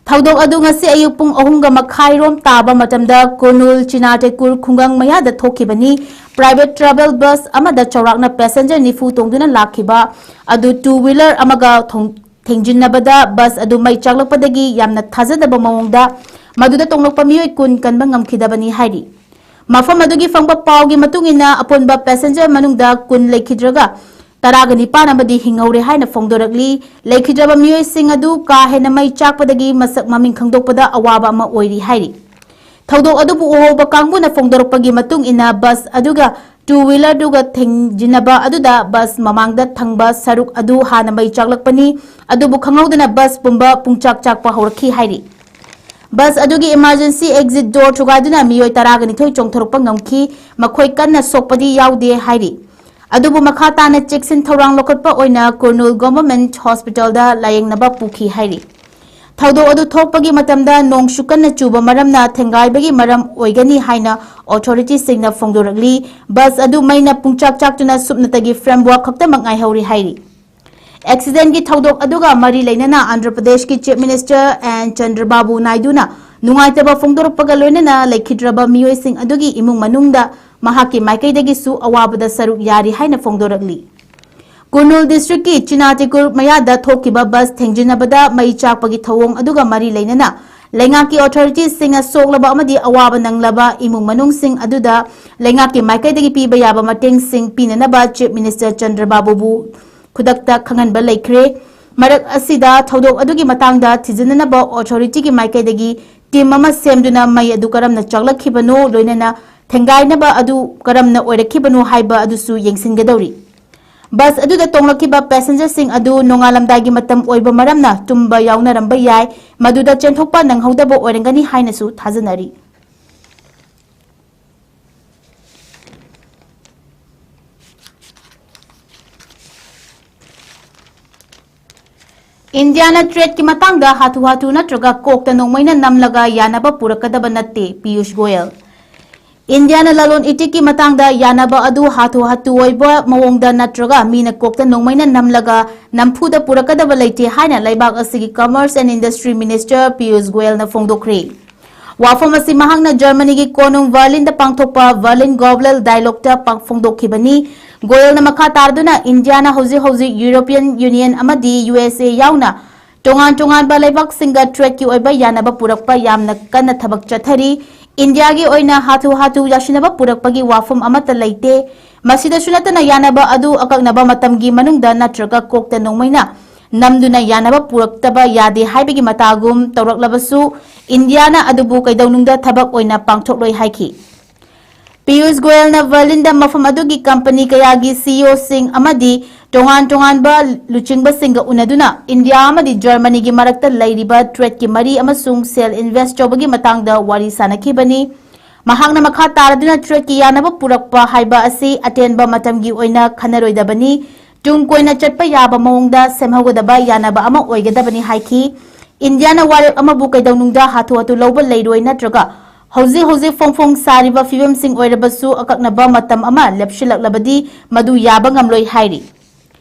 ꯊꯧꯗꯣꯛ ꯑꯗꯨ ꯉꯁꯤ ꯑꯌꯨꯛ ꯄꯨꯡ ꯑꯍꯨꯝꯒ ꯃꯈꯥꯏ ꯔꯣꯝ ꯇꯥꯕ ꯃꯇꯝꯗ ꯀꯨꯔꯅꯨꯜ ꯆꯤꯅꯥꯇꯦꯀꯨꯔ ꯈꯨꯡꯒꯪ ꯃꯌꯥꯗ ꯊꯣꯛꯈꯤꯕꯅꯤ꯫ Private travel bus ꯑꯃꯗ ꯆꯥꯎꯔꯥꯛꯅ passenger ꯅꯤꯐꯨ ꯇꯣꯡꯗꯨꯅ ꯂꯥꯛꯈꯤꯕ ꯑꯗꯨ two wheeler ꯑꯃꯒ ꯊꯣꯡ-, ꯊꯦꯡꯖꯤꯟꯅꯕꯗ bus ꯑꯗꯨ ꯃꯩ ꯆꯥꯛꯂꯛꯄꯗꯒꯤ ꯌꯥꯝꯅ ꯊꯥꯖꯗꯕ ꯃꯑꯣꯡꯗ ꯃꯗꯨꯗ ꯇꯣꯡꯂꯛꯄ ꯃꯤꯑꯣꯏ ꯀꯨꯟ ꯀꯟꯕ ꯉꯝꯈꯤꯗꯕꯅꯤ ꯍꯥꯏꯔꯤ꯫ ꯃꯐꯝ ꯑꯗꯨꯒꯤ ꯐꯪꯕ ꯄꯥꯎꯒꯤ ꯃꯇꯨꯡ ꯏꯟꯅ, ꯑꯄꯨꯟꯕ passenger ꯃꯅꯨꯡꯗ ꯀꯨꯟ ꯂꯩꯈꯤꯗ꯭ꯔꯒ, ꯇꯔꯥꯒ ꯅꯤꯄꯥꯟ ꯑꯃꯗꯤ ꯍꯤꯡꯍꯧꯔꯦ ꯍꯥꯏꯅ ꯐꯣꯡꯗꯣꯔꯛꯂꯤ꯫ ꯂꯩꯈꯤꯗ꯭ꯔꯕ ꯃꯤꯑꯣꯏꯁꯤꯡ ꯑꯗꯨ ꯀꯥ ꯍꯦꯟꯅ ꯃꯩ ꯆꯥꯛꯄꯗꯒꯤ ꯃꯁꯛ ꯃꯃꯤꯡ ꯈꯪꯗꯣꯛꯄꯗ ꯑꯋꯥꯕ ꯑꯃ ꯑꯣꯏꯔꯤ ꯍꯥꯏꯔꯤ꯫ ꯊꯧꯗꯣꯛ ꯑꯗꯨꯕꯨ ꯎꯍꯧꯕ ꯀꯥꯡꯕꯨꯅ ꯐꯣꯡꯗꯣꯔꯛꯄꯒꯤ ꯃꯇꯨꯡ ꯏꯟꯅ, ꯕꯁ ꯑꯗꯨꯒ ꯇꯨ ꯋꯤꯂꯔꯗꯨꯒ ꯊꯦꯡꯖꯤꯟꯅꯕ ꯑꯗꯨꯗ ꯕꯁ ꯃꯃꯥꯡꯗ ꯊꯪꯕ ꯁꯔꯨꯛ ꯑꯗꯨ ꯍꯥꯟꯅ ꯃꯩ ꯆꯥꯛꯂꯛꯄꯅꯤ꯫ ꯑꯗꯨꯕꯨ ꯈꯪꯍꯧꯗꯅ ꯕꯁ ꯄꯨꯝꯕ ꯄꯨꯡꯆꯥꯛ ꯆꯥꯛꯄ ꯍꯧꯔꯛꯈꯤ ꯍꯥꯏꯔꯤ꯫ ꯕꯁ ꯑꯗꯨꯒꯤ emergency exit door ꯊꯨꯒꯥꯏꯗꯨꯅ ꯃꯤꯑꯣꯏ ꯇꯔꯥꯒ ꯅꯤꯊꯣꯏ ꯆꯣꯡꯊꯣꯔꯛꯄ ꯉꯝꯈꯤ꯫ ꯃꯈꯣꯏ ꯀꯟꯅ ꯁꯣꯛꯄꯗꯤ ꯌꯥꯎꯗꯦ ꯍꯥꯏꯔꯤ꯫ ꯑꯗꯨꯕꯨ ꯃꯈꯥ ꯇꯥꯅ ꯆꯦꯛꯁꯤꯟ ꯊꯧꯔꯥꯡ ꯂꯧꯈꯠꯄ ꯑꯣꯏꯅ ꯀꯨꯔꯅꯨꯜ ꯒꯣꯚꯔꯟꯃꯦꯟꯠ ꯍꯣꯁꯄꯤꯇꯥꯜꯗ ꯂꯥꯌꯦꯡꯅꯕ ꯄꯨꯈꯤ ꯍꯥꯏꯔꯤ꯫ ꯊꯧꯗꯣꯛ ꯑꯗꯨ ꯊꯣꯛꯄꯒꯤ ꯃꯇꯝꯗ ꯅꯣꯡꯁꯨ ꯀꯟꯅ ꯆꯨꯕ ꯃꯔꯝꯅ ꯊꯦꯡꯒꯥꯏꯕꯒꯤ ꯃꯔꯝ ꯑꯣꯏꯒꯅꯤ ꯍꯥꯏꯅ ꯑꯣꯊꯣꯔꯤꯇꯤꯁꯤꯡꯅ ꯐꯣꯡꯗꯣꯔꯛꯂꯤ꯫ ꯕꯁ ꯑꯗꯨ ꯃꯩꯅ ꯄꯨꯡꯆꯥꯛ ꯆꯥꯛꯇꯨꯅ ꯁꯨꯞꯅꯇꯒꯤ framework ꯈꯛꯇꯃꯛ ꯉꯥꯏꯍꯧꯔꯤ ꯍꯥꯏꯔꯤ꯫ ꯑꯦꯛꯁꯤꯗꯦꯟꯒꯤ ꯊꯧꯗꯣꯛ ꯑꯗꯨꯒ ꯃꯔꯤ ꯂꯩꯅꯅ ꯑꯟꯙ꯭ꯔ ꯄ꯭ꯔꯗꯦꯁꯀꯤ ꯆꯤꯐ ꯃꯤꯅꯤꯁꯇꯔ ꯑꯦꯟ ꯆꯟꯗ꯭ꯔꯕꯥꯕꯨ ꯅꯥꯏꯗꯨꯅ ꯅꯨꯡꯉꯥꯏꯇꯕ ꯐꯣꯡꯗꯣꯔꯛꯄꯒ ꯂꯣꯏꯅꯅ ꯂꯩꯈꯤꯗ꯭ꯔꯕ ꯃꯤꯑꯣꯏꯁꯤꯡ ꯑꯗꯨꯒꯤ ꯏꯃꯨꯡ ꯃꯅꯨꯡꯗ ꯃꯍꯥꯛꯀꯤ ꯃꯥꯏꯀꯩꯗꯒꯤꯁꯨ ꯑꯋꯥꯕꯗ ꯁꯔꯨꯛ ꯌꯥꯔꯤ ꯍꯥꯏꯅ ꯐꯣꯡꯗꯣꯔꯛꯂꯤ꯫ ꯀꯨꯔꯅꯨꯜ ꯗꯤꯁꯇ꯭ꯔꯤꯛꯀꯤ ꯆꯤꯅꯥꯇꯤꯀꯨꯔ ꯃꯌꯥꯗ ꯊꯣꯛꯈꯤꯕ ꯕꯁ ꯊꯦꯡꯖꯤꯟꯅꯕꯗ ꯃꯩ ꯆꯥꯛꯄꯒꯤ ꯊꯧꯑꯣꯡ ꯑꯗꯨꯒ ꯃꯔꯤ ꯂꯩꯅꯅ ꯂꯩꯉꯥꯛꯀꯤ ꯑꯣꯊꯣꯔꯤꯇꯤꯁꯤꯡꯅ ꯁꯣꯛꯂꯕ ꯑꯃꯗꯤ ꯑꯋꯥꯕ ꯅꯪꯂꯕ ꯏꯃꯨꯡ ꯃꯅꯨꯡꯁꯤꯡ ꯑꯗꯨꯗ ꯂꯩꯉꯥꯛꯀꯤ ꯃꯥꯏꯀꯩꯗꯒꯤ ꯄꯤꯕ ꯌꯥꯕ ꯃꯇꯦꯡꯁꯤꯡ ꯄꯤꯅꯅꯕ ꯆꯤꯐ ꯃꯤꯅꯤꯁꯇꯔ ꯆꯟꯗ꯭ꯔꯕꯥꯕꯨꯕꯨ ꯈꯨꯗꯛꯇ ꯈꯪꯍꯟꯕ ꯂꯩꯈ꯭ꯔꯦ꯫ ꯃꯔꯛ ꯑꯁꯤꯗ ꯊꯧꯗꯣꯛ ꯑꯗꯨꯒꯤ ꯃꯇꯥꯡꯗ ꯊꯤꯖꯤꯟꯅꯅꯕ ꯑꯣꯊꯣꯔꯤꯇꯤꯒꯤ ꯃꯥꯏꯀꯩꯗꯒꯤ ꯇꯤꯝ ꯑꯃ ꯁꯦꯝꯗꯨꯅ ꯃꯩ ꯑꯗꯨ ꯀꯔꯝꯅ ꯆꯥꯛꯂꯛꯈꯤꯕꯅꯣ, ꯂꯣꯏꯅꯅ ꯊꯦꯡꯒꯥꯏꯅꯕ ꯑꯗꯨ ꯀꯔꯝꯅ ꯑꯣꯏꯔꯛꯈꯤꯕꯅꯣ ꯍꯥꯏꯕ ꯑꯗꯨꯁꯨ ꯌꯦꯡꯁꯤꯟꯒꯗꯧꯔꯤ꯫ ꯕꯁ ꯑꯗꯨꯗ ꯇꯣꯡꯂꯛꯈꯤꯕ ꯄꯦꯁꯦꯟꯖꯔꯁꯤꯡ ꯑꯗꯨ ꯅꯣꯡꯉꯥꯜꯂꯝꯗꯥꯏꯒꯤ ꯃꯇꯝ ꯑꯣꯏꯕ ꯃꯔꯝꯅ ꯇꯨꯝꯕ ꯌꯥꯎꯅꯔꯝꯕ ꯌꯥꯏ, ꯃꯗꯨꯗ ꯆꯦꯟꯊꯣꯛꯄ ꯅꯪꯍꯧꯗꯕ ꯑꯣꯏꯔꯝꯒꯅꯤ ꯍꯥꯏꯅꯁꯨ ꯊꯥꯖꯅꯔꯤ꯫ ꯏꯟꯗꯤꯌꯥꯅ ꯇ꯭ꯔꯦꯗꯀꯤ ꯃꯇꯥꯡꯗ ꯍꯥꯊꯨ ꯍꯥꯊꯨ ꯅꯠꯇ꯭ꯔꯒ ꯀꯣꯛꯇ ꯅꯣꯡꯃꯩꯅ ꯅꯝꯂꯒ ꯌꯥꯅꯕ ꯄꯨꯔꯛꯀꯗꯕ ꯅꯠꯇꯦ, ꯄꯤꯌꯨꯁ ꯒꯣꯌꯜ꯫ ꯏꯟꯗꯤꯌꯥꯅ ꯂꯂꯣꯟ ꯏꯇꯤꯛꯀꯤ ꯃꯇꯥꯡꯗ ꯌꯥꯅꯕ ꯑꯗꯨ ꯍꯥꯊꯨ ꯍꯥꯊꯨ ꯑꯣꯏꯕ ꯃꯑꯣꯡꯗ ꯅꯠꯇ꯭ꯔꯒ ꯃꯤꯅ ꯀꯣꯛꯇ ꯅꯣꯡꯃꯩꯅ ꯅꯝꯂꯒ ꯅꯝꯐꯨꯗ ꯄꯨꯔꯛꯀꯗꯕ ꯂꯩꯇꯦ ꯍꯥꯏꯅ ꯂꯩꯕꯥꯛ ꯑꯁꯤꯒꯤ Commerce and Industry Minister Piyush ꯒꯣꯌꯜꯅ ꯐꯣꯡꯗꯣꯛꯈ꯭ꯔꯦ꯫ ꯋꯥꯐꯝ ꯑꯁꯤ ꯃꯍꯥꯛꯅ ꯖꯔꯃꯅꯤꯒꯤ ꯀꯣꯅꯨꯡ ꯕꯔꯂꯤꯟꯗ ꯄꯥꯡꯊꯣꯛꯄ ꯕꯔꯂꯤꯟ ꯒ꯭ꯂꯣꯕꯦꯜ ꯗꯥꯏꯂꯣꯒꯇ ꯄꯥꯡ-, ꯐꯣꯡꯗꯣꯛꯈꯤꯕꯅꯤ꯫ ꯒꯣꯌꯜꯅ ꯃꯈꯥ ꯇꯥꯔꯗꯨꯅ ꯏꯟꯗꯤꯌꯥꯅ ꯍꯧꯖꯤꯛ ꯍꯧꯖꯤꯛ ꯌꯨꯔꯣꯄꯤꯌꯟ ꯌꯨꯅꯤꯌꯟ ꯑꯃꯗꯤ ꯌꯨ ꯑꯦꯁ ꯑꯦ ꯌꯥꯎꯅ ꯇꯣꯉꯥꯟ ꯇꯣꯉꯥꯟꯕ ꯂꯩꯕꯥꯛꯁꯤꯡꯒ ꯇ꯭ꯔꯦꯗꯀꯤ ꯑꯣꯏꯕ ꯌꯥꯅꯕ ꯄꯨꯔꯛꯄ ꯌꯥꯝꯅ ꯀꯟꯅ ꯊꯕꯛ ꯆꯠꯊꯔꯤ꯫ ꯏꯟꯗꯤꯌꯥꯒꯤ ꯑꯣꯏꯅ ꯍꯥꯊꯨ ꯍꯥꯊꯨ ꯌꯥꯁꯤꯟꯅꯕ ꯄꯨꯔꯛꯄꯒꯤ ꯋꯥꯐꯝ ꯑꯃꯠꯇ ꯂꯩꯇꯦ꯫ ꯃꯁꯤꯗꯁꯨ ꯅꯠꯇꯅ ꯌꯥꯅꯕ ꯑꯗꯨ ꯑꯀꯛꯅꯕ ꯃꯇꯝꯒꯤ ꯃꯅꯨꯡꯗ ꯅꯠꯇ꯭ꯔꯒ ꯀꯣꯛꯇ ꯅꯣꯡꯃꯩꯅ ꯅꯝꯗꯨꯅ ꯌꯥꯅꯕ ꯄꯨꯔꯛꯇꯕ ꯌꯥꯗꯦ ꯍꯥꯏꯕꯒꯤ ꯃꯇꯥꯒꯨꯝ ꯇꯧꯔꯛꯂꯕꯁꯨ, ꯏꯟꯗꯤꯌꯥꯅ ꯑꯗꯨꯕꯨ ꯀꯩꯗꯧꯅꯨꯡꯗ ꯊꯕꯛ ꯑꯣꯏꯅ ꯄꯥꯡꯊꯣꯛꯂꯣꯏ ꯍꯥꯏꯈꯤ꯫ ꯄꯤꯌꯨꯁ ꯒꯣꯌꯜꯅ ꯕꯔꯂꯤꯟꯗ ꯃꯐꯝ ꯑꯗꯨꯒꯤ ꯀꯝꯄꯅꯤ ꯀꯌꯥꯒꯤ ꯁꯤꯏꯑꯣꯁꯤꯡ ꯑꯃꯗꯤ ꯇꯣꯉꯥꯟ ꯇꯣꯉꯥꯟꯕ ꯂꯨꯆꯤꯡꯕꯁꯤꯡꯒ ꯎꯅꯗꯨꯅ ꯏꯟꯗꯤꯌꯥ ꯑꯃꯗꯤ ꯖꯔꯃꯅꯤꯒꯤ ꯃꯔꯛꯇ ꯂꯩꯔꯤꯕ ꯇ꯭ꯔꯦꯗꯀꯤ ꯃꯔꯤ ꯑꯃꯁꯨꯡ ꯁꯦꯜ ꯏꯟꯚꯦꯁ ꯇꯧꯕꯒꯤ ꯃꯇꯥꯡꯗ ꯋꯥꯔꯤ ꯁꯥꯅꯈꯤꯕꯅꯤ꯫ ꯃꯍꯥꯛꯅ ꯃꯈꯥ ꯇꯥꯔꯗꯨꯅ ꯇ꯭ꯔꯦꯗꯀꯤ ꯌꯥꯅꯕ ꯄꯨꯔꯛꯄ ꯍꯥꯏꯕ ꯑꯁꯤ ꯑꯇꯦꯟꯕ ꯃꯇꯝꯒꯤ ꯑꯣꯏꯅ ꯈꯟꯅꯔꯣꯏꯗꯕꯅꯤ, ꯇꯨꯡ ꯀꯣꯏꯅ ꯆꯠꯄ ꯌꯥꯕ ꯃꯑꯣꯡꯗ ꯁꯦꯝꯍꯧꯒꯗꯕ ꯌꯥꯅꯕ ꯑꯃ ꯑꯣꯏꯒꯗꯕꯅꯤ ꯍꯥꯏꯈꯤ꯫ ꯏꯟꯗꯤꯌꯥꯅ ꯋꯥꯔꯦꯞ ꯑꯃꯕꯨ ꯀꯩꯗꯧꯅꯨꯡꯗ ꯍꯥꯊꯨ ꯍꯥꯊꯨ ꯂꯧꯕ ꯂꯩꯔꯣꯏ, ꯅꯠꯇ꯭ꯔꯒ ꯍꯧꯖꯤꯛ ꯍꯧꯖꯤꯛ ꯐꯣꯡ ꯐꯣꯡ ꯁꯥꯔꯤꯕ ꯐꯤꯕꯝꯁꯤꯡ ꯑꯣꯏꯔꯕꯁꯨ ꯑꯀꯛꯅꯕ ꯃꯇꯝ ꯑꯃ ꯂꯦꯞꯁꯤꯜꯂꯛꯂꯕꯗꯤ ꯃꯗꯨ ꯌꯥꯕ ꯉꯝꯂꯣꯏ ꯍꯥꯏꯔꯤ꯫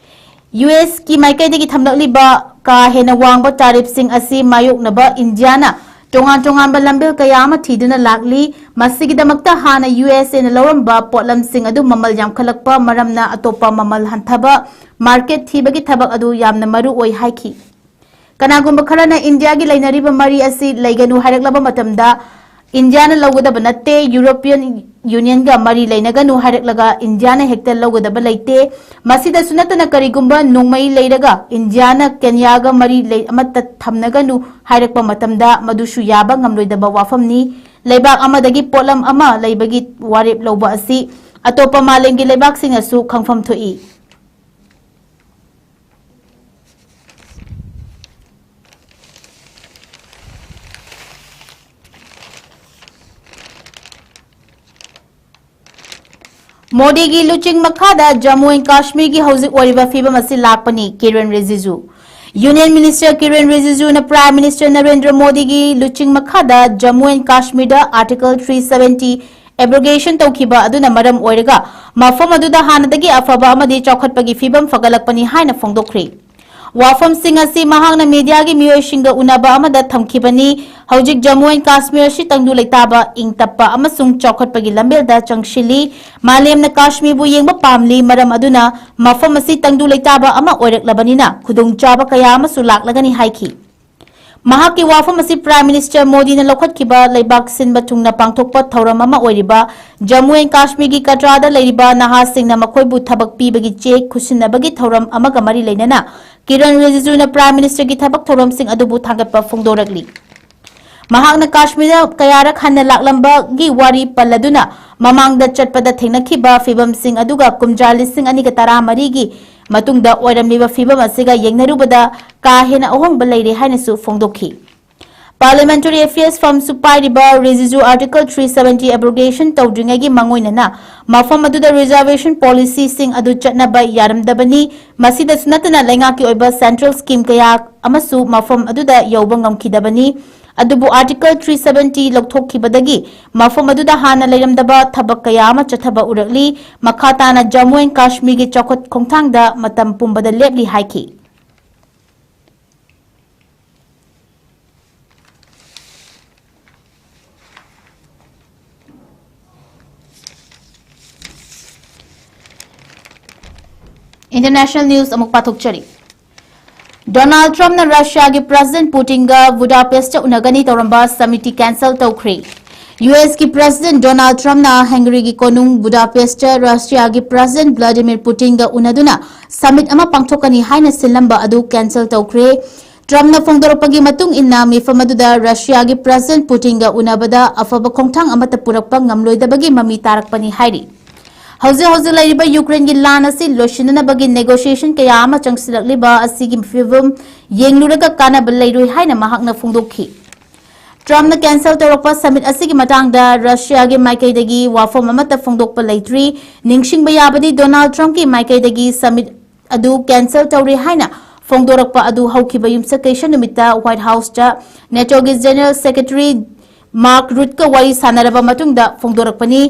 ꯌꯨ ꯑꯦꯁꯀꯤ ꯃꯥꯏꯀꯩꯗꯒꯤ ꯊꯝꯂꯛꯂꯤꯕ ꯀꯥ ꯍꯦꯟꯅ ꯋꯥꯡꯕ ꯇꯥꯔꯤꯐꯁꯤꯡ ꯑꯁꯤ ꯃꯥꯌꯣꯛꯅꯕ ꯏꯟꯗꯤꯌꯥꯅ ꯇꯣꯉꯥꯟ ꯇꯣꯉꯥꯟꯕ ꯂꯝꯕꯦꯜ ꯀꯌꯥ ꯑꯃ ꯊꯤꯗꯨꯅ ꯂꯥꯛꯂꯤ꯫ ꯃꯁꯤꯒꯤꯗꯃꯛꯇ ꯍꯥꯟꯅ ꯌꯨ ꯑꯦꯁ ꯑꯦꯅ ꯂꯧꯔꯝꯕ ꯄꯣꯠꯂꯝꯁꯤꯡ ꯑꯗꯨ ꯃꯃꯜ ꯌꯥꯝꯈꯠꯂꯛꯄ ꯃꯔꯝꯅ ꯑꯇꯣꯞꯄ ꯃꯃꯜ ꯍꯟꯊꯕ ꯃꯥꯔꯀꯦꯠ ꯊꯤꯕꯒꯤ ꯊꯕꯛ ꯑꯗꯨ ꯌꯥꯝꯅ ꯃꯔꯨ ꯑꯣꯏ ꯍꯥꯏꯈꯤ꯫ ꯀꯅꯥꯒꯨꯝꯕ ꯈꯔꯅ ꯏꯟꯗꯤꯌꯥꯒꯤ ꯂꯩꯅꯔꯤꯕ ꯃꯔꯤ ꯑꯁꯤ ꯂꯩꯒꯅꯨ ꯍꯥꯏꯔꯛꯂꯕ ꯃꯇꯝꯗ, ꯏꯟꯗꯤꯌꯥꯅ ꯂꯧꯒꯗꯕ ꯅꯠꯇꯦ, ꯌꯨꯔꯣꯄꯤꯌꯟ ꯌꯨꯅꯤꯌꯟꯒ ꯃꯔꯤ ꯂꯩꯅꯒꯅꯨ ꯍꯥꯏꯔꯛꯂꯒ ꯏꯟꯗꯤꯌꯥꯅ ꯍꯦꯛꯇ ꯂꯧꯒꯗꯕ ꯂꯩꯇꯦ꯫ ꯃꯁꯤꯗꯁꯨ ꯅꯠꯇꯅ, ꯀꯔꯤꯒꯨꯝꯕ ꯅꯣꯡꯃꯩ ꯂꯩꯔꯒ ꯏꯟꯗꯤꯌꯥꯅ ꯀꯦꯟꯌꯥꯒ ꯃꯔꯤ ꯂꯩ-, ꯑꯃꯠꯇ ꯊꯝꯅꯒꯅꯨ ꯍꯥꯏꯔꯛꯄ ꯃꯇꯝꯗ, ꯃꯗꯨꯁꯨ ꯌꯥꯕ ꯉꯝꯂꯣꯏꯗꯕ ꯋꯥꯐꯝꯅꯤ꯫ ꯂꯩꯕꯥꯛ ꯑꯃꯗꯒꯤ ꯄꯣꯠꯂꯝ ꯑꯃ ꯂꯩꯕꯒꯤ ꯋꯥꯔꯦꯞ ꯂꯧꯕ ꯑꯁꯤ ꯑꯇꯣꯞꯄ ꯃꯥꯂꯦꯝꯒꯤ ꯂꯩꯕꯥꯛꯁꯤꯡꯅꯁꯨ ꯈꯪꯐꯝ ꯊꯣꯛꯏ꯫ ꯃꯣꯗꯤꯒꯤ ꯂꯨꯆꯤꯡ ꯃꯈꯥꯗ ꯖꯝꯃꯨ ꯑꯦꯟ ꯀꯥꯁꯃꯤꯔꯒꯤ ꯍꯧꯖꯤꯛ ꯑꯣꯏꯔꯤꯕ ꯐꯤꯕꯝ ꯑꯁꯤ ꯂꯥꯛꯄꯅꯤ, ꯀꯤꯔꯦꯟ ꯔꯤꯖꯤꯖꯨ꯫ ꯌꯨꯅꯤꯌꯟ ꯃꯤꯅꯤꯁꯇꯔ ꯀꯤꯔꯦꯟ ꯔꯤꯖꯤꯖꯨꯅ ꯄ꯭ꯔꯥꯏꯝ ꯃꯤꯅꯤꯁꯇꯔ ꯅꯔꯦꯟꯗ꯭ꯔ ꯃꯣꯗꯤꯒꯤ ꯂꯨꯆꯤꯡ ꯃꯈꯥꯗ ꯖꯝꯃꯨ ꯑꯦꯟ ꯀꯥꯁꯃꯤꯔꯗ ꯑꯥꯔꯇꯤꯀꯜ ꯊ꯭ꯔꯤ ꯁꯚꯦꯟꯇꯤ ꯑꯦꯕ꯭ꯔꯣꯒꯦꯁꯟ ꯇꯧꯈꯤꯕ ꯑꯗꯨꯅ ꯃꯔꯝ ꯑꯣꯏꯔꯒ ꯃꯐꯝ ꯑꯗꯨꯗ ꯍꯥꯟꯅꯗꯒꯤ ꯑꯐꯕ ꯑꯃꯗꯤ ꯆꯥꯎꯈꯠꯄꯒꯤ ꯐꯤꯕꯝ ꯐꯒꯠꯂꯛꯄꯅꯤ ꯍꯥꯏꯅ ꯐꯣꯡꯗꯣꯛꯈ꯭ꯔꯦ꯫ ꯋꯥꯐꯝꯁꯤꯡ ꯑꯁꯤ ꯃꯍꯥꯛꯅ ꯃꯤꯗꯤꯌꯥꯒꯤ ꯃꯤꯑꯣꯏꯁꯤꯡꯒ ꯎꯅꯕ ꯑꯃꯗ ꯊꯝꯈꯤꯕꯅꯤ꯫ ꯍꯧꯖꯤꯛ ꯖꯝꯃꯨ ꯑꯦꯟ ꯀꯥꯁꯃꯤꯔ ꯑꯁꯤ ꯇꯪꯗꯨ ꯂꯩꯇꯥꯕ, ꯏꯪ ꯇꯞꯄ ꯑꯃꯁꯨꯡ ꯆꯥꯎꯈꯠꯄꯒꯤ ꯂꯝꯕꯦꯜꯗ ꯆꯪꯁꯤꯜꯂꯤ꯫ ꯃꯥꯂꯦꯝꯅ ꯀꯥꯁꯃꯤꯔꯕꯨ ꯌꯦꯡꯕ ꯄꯥꯝꯂꯤ, ꯃꯔꯝ ꯑꯗꯨꯅ ꯃꯐꯝ ꯑꯁꯤ ꯇꯪꯗꯨ ꯂꯩꯇꯥꯕ ꯑꯃ ꯑꯣꯏꯔꯛꯂꯕꯅꯤꯅ ꯈꯨꯗꯣꯡꯆꯥꯕ ꯀꯌꯥ ꯑꯃꯁꯨ ꯂꯥꯛꯂꯒꯅꯤ ꯍꯥꯏꯈꯤ꯫ ꯃꯍꯥꯛꯀꯤ ꯋꯥꯐꯝ ꯑꯁꯤ Prime Minister ꯃꯣꯗꯤꯅ ꯂꯧꯈꯠꯈꯤꯕ ꯂꯩꯕꯥꯛ ꯁꯤꯟꯕ ꯊꯨꯡꯅ ꯄꯥꯡꯊꯣꯛꯄ ꯊꯧꯔꯝ ꯑꯃ ꯑꯣꯏꯔꯤꯕ ꯖꯝꯃꯨ ꯑꯦꯟ ꯀꯥꯁꯃꯤꯔꯒꯤ ꯀꯇ꯭ꯔꯥꯗ ꯂꯩꯔꯤꯕ ꯅꯍꯥꯁꯤꯡꯅ ꯃꯈꯣꯏꯕꯨ ꯊꯕꯛ ꯄꯤꯕꯒꯤ ꯆꯦ ꯈꯨꯠꯁꯤꯟꯅꯕꯒꯤ ꯊꯧꯔꯝ ꯑꯃꯒ ꯃꯔꯤ ꯂꯩꯅꯅ ꯀꯤꯔꯟ ꯔꯤꯖꯤꯖꯨꯅ Prime Ministerꯒꯤ ꯊꯕꯛ ꯊꯧꯔꯝꯁꯤꯡ ꯑꯗꯨꯕꯨ ꯊꯥꯒꯠꯄ ꯐꯣꯡꯗꯣꯔꯛꯂꯤ꯫ ꯃꯍꯥꯛꯅ ꯀꯥꯁꯃꯤꯔꯗ ꯀꯌꯥꯔꯛ ꯍꯟꯅ ꯂꯥꯛꯂꯝꯕꯒꯤ ꯋꯥꯔꯤ ꯄꯜꯂꯗꯨꯅ, ꯃꯃꯥꯡꯗ ꯆꯠꯄꯗ ꯊꯦꯡꯅꯈꯤꯕ ꯐꯤꯕꯝꯁꯤꯡ ꯑꯗꯨꯒ ꯀꯨꯝꯖꯥ ꯂꯤꯁꯤꯡ ꯑꯅꯤꯒ ꯇꯔꯥꯃꯔꯤꯒꯤ ꯃꯇꯨꯡꯗ ꯑꯣꯏꯔꯝꯂꯤꯕ ꯐꯤꯕꯝ ꯑꯁꯤꯒ ꯌꯦꯡꯅꯔꯨꯕꯗ ꯀꯥ ꯍꯦꯟꯅ ꯑꯍꯣꯡꯕ ꯂꯩꯔꯦ ꯍꯥꯏꯅꯁꯨ ꯐꯣꯡꯗꯣꯛꯈꯤ꯫ Parliamentary Affairs firmꯁꯨ ꯄꯥꯏꯔꯤꯕ ꯔꯤꯖꯤꯖꯨ Article three seventy abrogation ꯇꯧꯗ꯭ꯔꯤꯉꯩꯒꯤ ꯃꯥꯡꯑꯣꯏꯅꯅ ꯃꯐꯝ ꯑꯗꯨꯗ reservation policyꯁꯤꯡ ꯑꯗꯨ ꯆꯠꯅꯕ ꯌꯥꯔꯝꯗꯕꯅꯤ꯫ ꯃꯁꯤꯗꯁꯨ ꯅꯠꯇꯅ ꯂꯩꯉꯥꯛꯀꯤ ꯑꯣꯏꯕ central scheme ꯀꯌꯥ ꯑꯃꯁꯨ ꯃꯐꯝ ꯑꯗꯨꯗ ꯌꯧꯕ ꯉꯝꯈꯤꯗꯕꯅꯤ꯫ ꯑꯗꯨꯕꯨ Article three seventy ꯂꯧꯊꯣꯛꯈꯤꯕꯗꯒꯤ ꯃꯐꯝ ꯑꯗꯨꯗ ꯍꯥꯟꯅ ꯂꯩꯔꯝꯗꯕ ꯊꯕꯛ ꯀꯌꯥ ꯑꯃ ꯆꯠꯊꯕ ꯎꯔꯛꯂꯤ꯫ ꯃꯈꯥ ꯇꯥꯅ ꯖꯝꯃꯨ ꯑꯦꯟ ꯀꯥꯁꯃꯤꯔꯒꯤ ꯆꯥꯎꯈꯠ ꯈꯣꯡꯊꯥꯡꯗ ꯃꯇꯝ ꯄꯨꯝꯕꯗ ꯂꯦꯞꯂꯤ ꯍꯥꯏꯈꯤ꯫ International news ꯑꯃꯨꯛ ꯄꯥꯊꯣꯛꯆꯔꯤ꯫ ꯗꯣꯅꯥꯜꯗ ꯇ꯭ꯔꯝꯞꯅ ꯔꯁꯤꯌꯥꯒꯤ ꯄ꯭ꯔꯦꯁꯤꯗꯦꯟꯠ ꯄꯨꯇꯤꯟꯒ ꯕꯨꯗꯥꯄꯦꯁꯠꯇ ꯎꯅꯒꯅꯤ ꯇꯧꯔꯝꯕ ꯁꯃꯤꯠꯇꯤ ꯀꯦꯟꯁꯦꯜ ꯇꯧꯈ꯭ꯔꯦ꯫ ꯌꯨ ꯑꯦꯁꯀꯤ ꯄ꯭ꯔꯦꯁꯤꯗꯦꯟꯠ ꯗꯣꯅꯥꯜꯗ ꯇ꯭ꯔꯝꯞꯅ ꯍꯪꯒꯔꯤꯒꯤ ꯀꯣꯅꯨꯡ ꯕꯨꯗꯥꯄꯦꯁꯠꯇ ꯔꯁꯤꯌꯥꯒꯤ ꯄ꯭ꯔꯦꯁꯤꯗꯦꯟꯠ ꯚ꯭ꯂꯥꯗꯤꯃꯤꯔ ꯄꯨꯇꯤꯟꯒ ꯎꯅꯗꯨꯅ ꯁꯃꯤꯠ ꯑꯃ ꯄꯥꯡꯊꯣꯛꯀꯅꯤ ꯍꯥꯏꯅ ꯁꯤꯜꯂꯝꯕ ꯑꯗꯨ ꯀꯦꯟꯁꯦꯜ ꯇꯧꯈ꯭ꯔꯦ꯫ ꯇ꯭ꯔꯝꯞꯅ ꯐꯣꯡꯗꯣꯔꯛꯄꯒꯤ ꯃꯇꯨꯡ ꯏꯟꯅ, ꯃꯤꯐꯝ ꯑꯗꯨꯗ ꯔꯁꯤꯌꯥꯒꯤ ꯄ꯭ꯔꯦꯁꯤꯗꯦꯟꯠ ꯄꯨꯇꯤꯟꯒ ꯎꯅꯕꯗ ꯑꯐꯕ ꯈꯣꯡꯊꯥꯡ ꯑꯃꯠꯇ ꯄꯨꯔꯛꯄ ꯉꯝꯂꯣꯏꯗꯕꯒꯤ ꯃꯃꯤ ꯇꯥꯔꯛꯄꯅꯤ ꯍꯥꯏꯔꯤ꯫ ꯍꯧꯖꯤꯛ ꯍꯧꯖꯤꯛ ꯂꯩꯔꯤꯕ ꯌꯨꯀ꯭ꯔꯦꯟꯒꯤ ꯂꯥꯟ ꯑꯁꯤ ꯂꯣꯏꯁꯤꯟꯅꯅꯕꯒꯤ negotiation ꯀꯌꯥ ꯑꯃ ꯆꯪꯁꯤꯜꯂꯛꯂꯤꯕ ꯑꯁꯤꯒꯤ ꯐꯤꯕꯝ ꯌꯦꯡꯂꯨꯔꯒ ꯀꯥꯟꯅꯕ ꯂꯩꯔꯣꯏ ꯍꯥꯏꯅ ꯃꯍꯥꯛꯅ ꯐꯣꯡꯗꯣꯛꯈꯤ꯫ ꯇ꯭ꯔꯝꯞꯅ ꯀꯦꯟꯁꯦꯜ ꯇꯧꯔꯛꯄ ꯁꯃꯤꯠ ꯑꯁꯤꯒꯤ ꯃꯇꯥꯡꯗ ꯔꯁꯤꯌꯥꯒꯤ ꯃꯥꯏꯀꯩꯗꯒꯤ ꯋꯥꯐꯝ ꯑꯃꯠꯇ ꯐꯣꯡꯗꯣꯛꯄ ꯂꯩꯇ꯭ꯔꯤ꯫ ꯅꯤꯡꯁꯤꯡꯕ ꯌꯥꯕꯗꯤ, ꯗꯣꯅꯥꯜꯗ ꯇ꯭ꯔꯝꯞꯀꯤ ꯃꯥꯏꯀꯩꯗꯒꯤ ꯁꯃꯤꯠ ꯑꯗꯨ ꯀꯦꯟꯁꯦꯜ ꯇꯧꯔꯦ ꯍꯥꯏꯅ ꯐꯣꯡꯗꯣꯔꯛꯄ ꯑꯗꯨ ꯍꯧꯈꯤꯕ ꯌꯨꯝꯁꯀꯩꯁ ꯅꯨꯃꯤꯠꯇ ꯋꯥꯏꯠ ꯍꯥꯎꯁꯇ ꯅꯦꯇꯣꯒꯤ ꯖꯦꯅꯔꯦꯜ ꯁꯦꯀ꯭ꯔꯦꯇꯔꯤ ꯃꯥꯔꯛ ꯔꯨꯠꯀ ꯋꯥꯔꯤ ꯁꯥꯟꯅꯔꯕ ꯃꯇꯨꯡꯗ ꯐꯣꯡꯗꯣꯔꯛꯄꯅꯤ꯫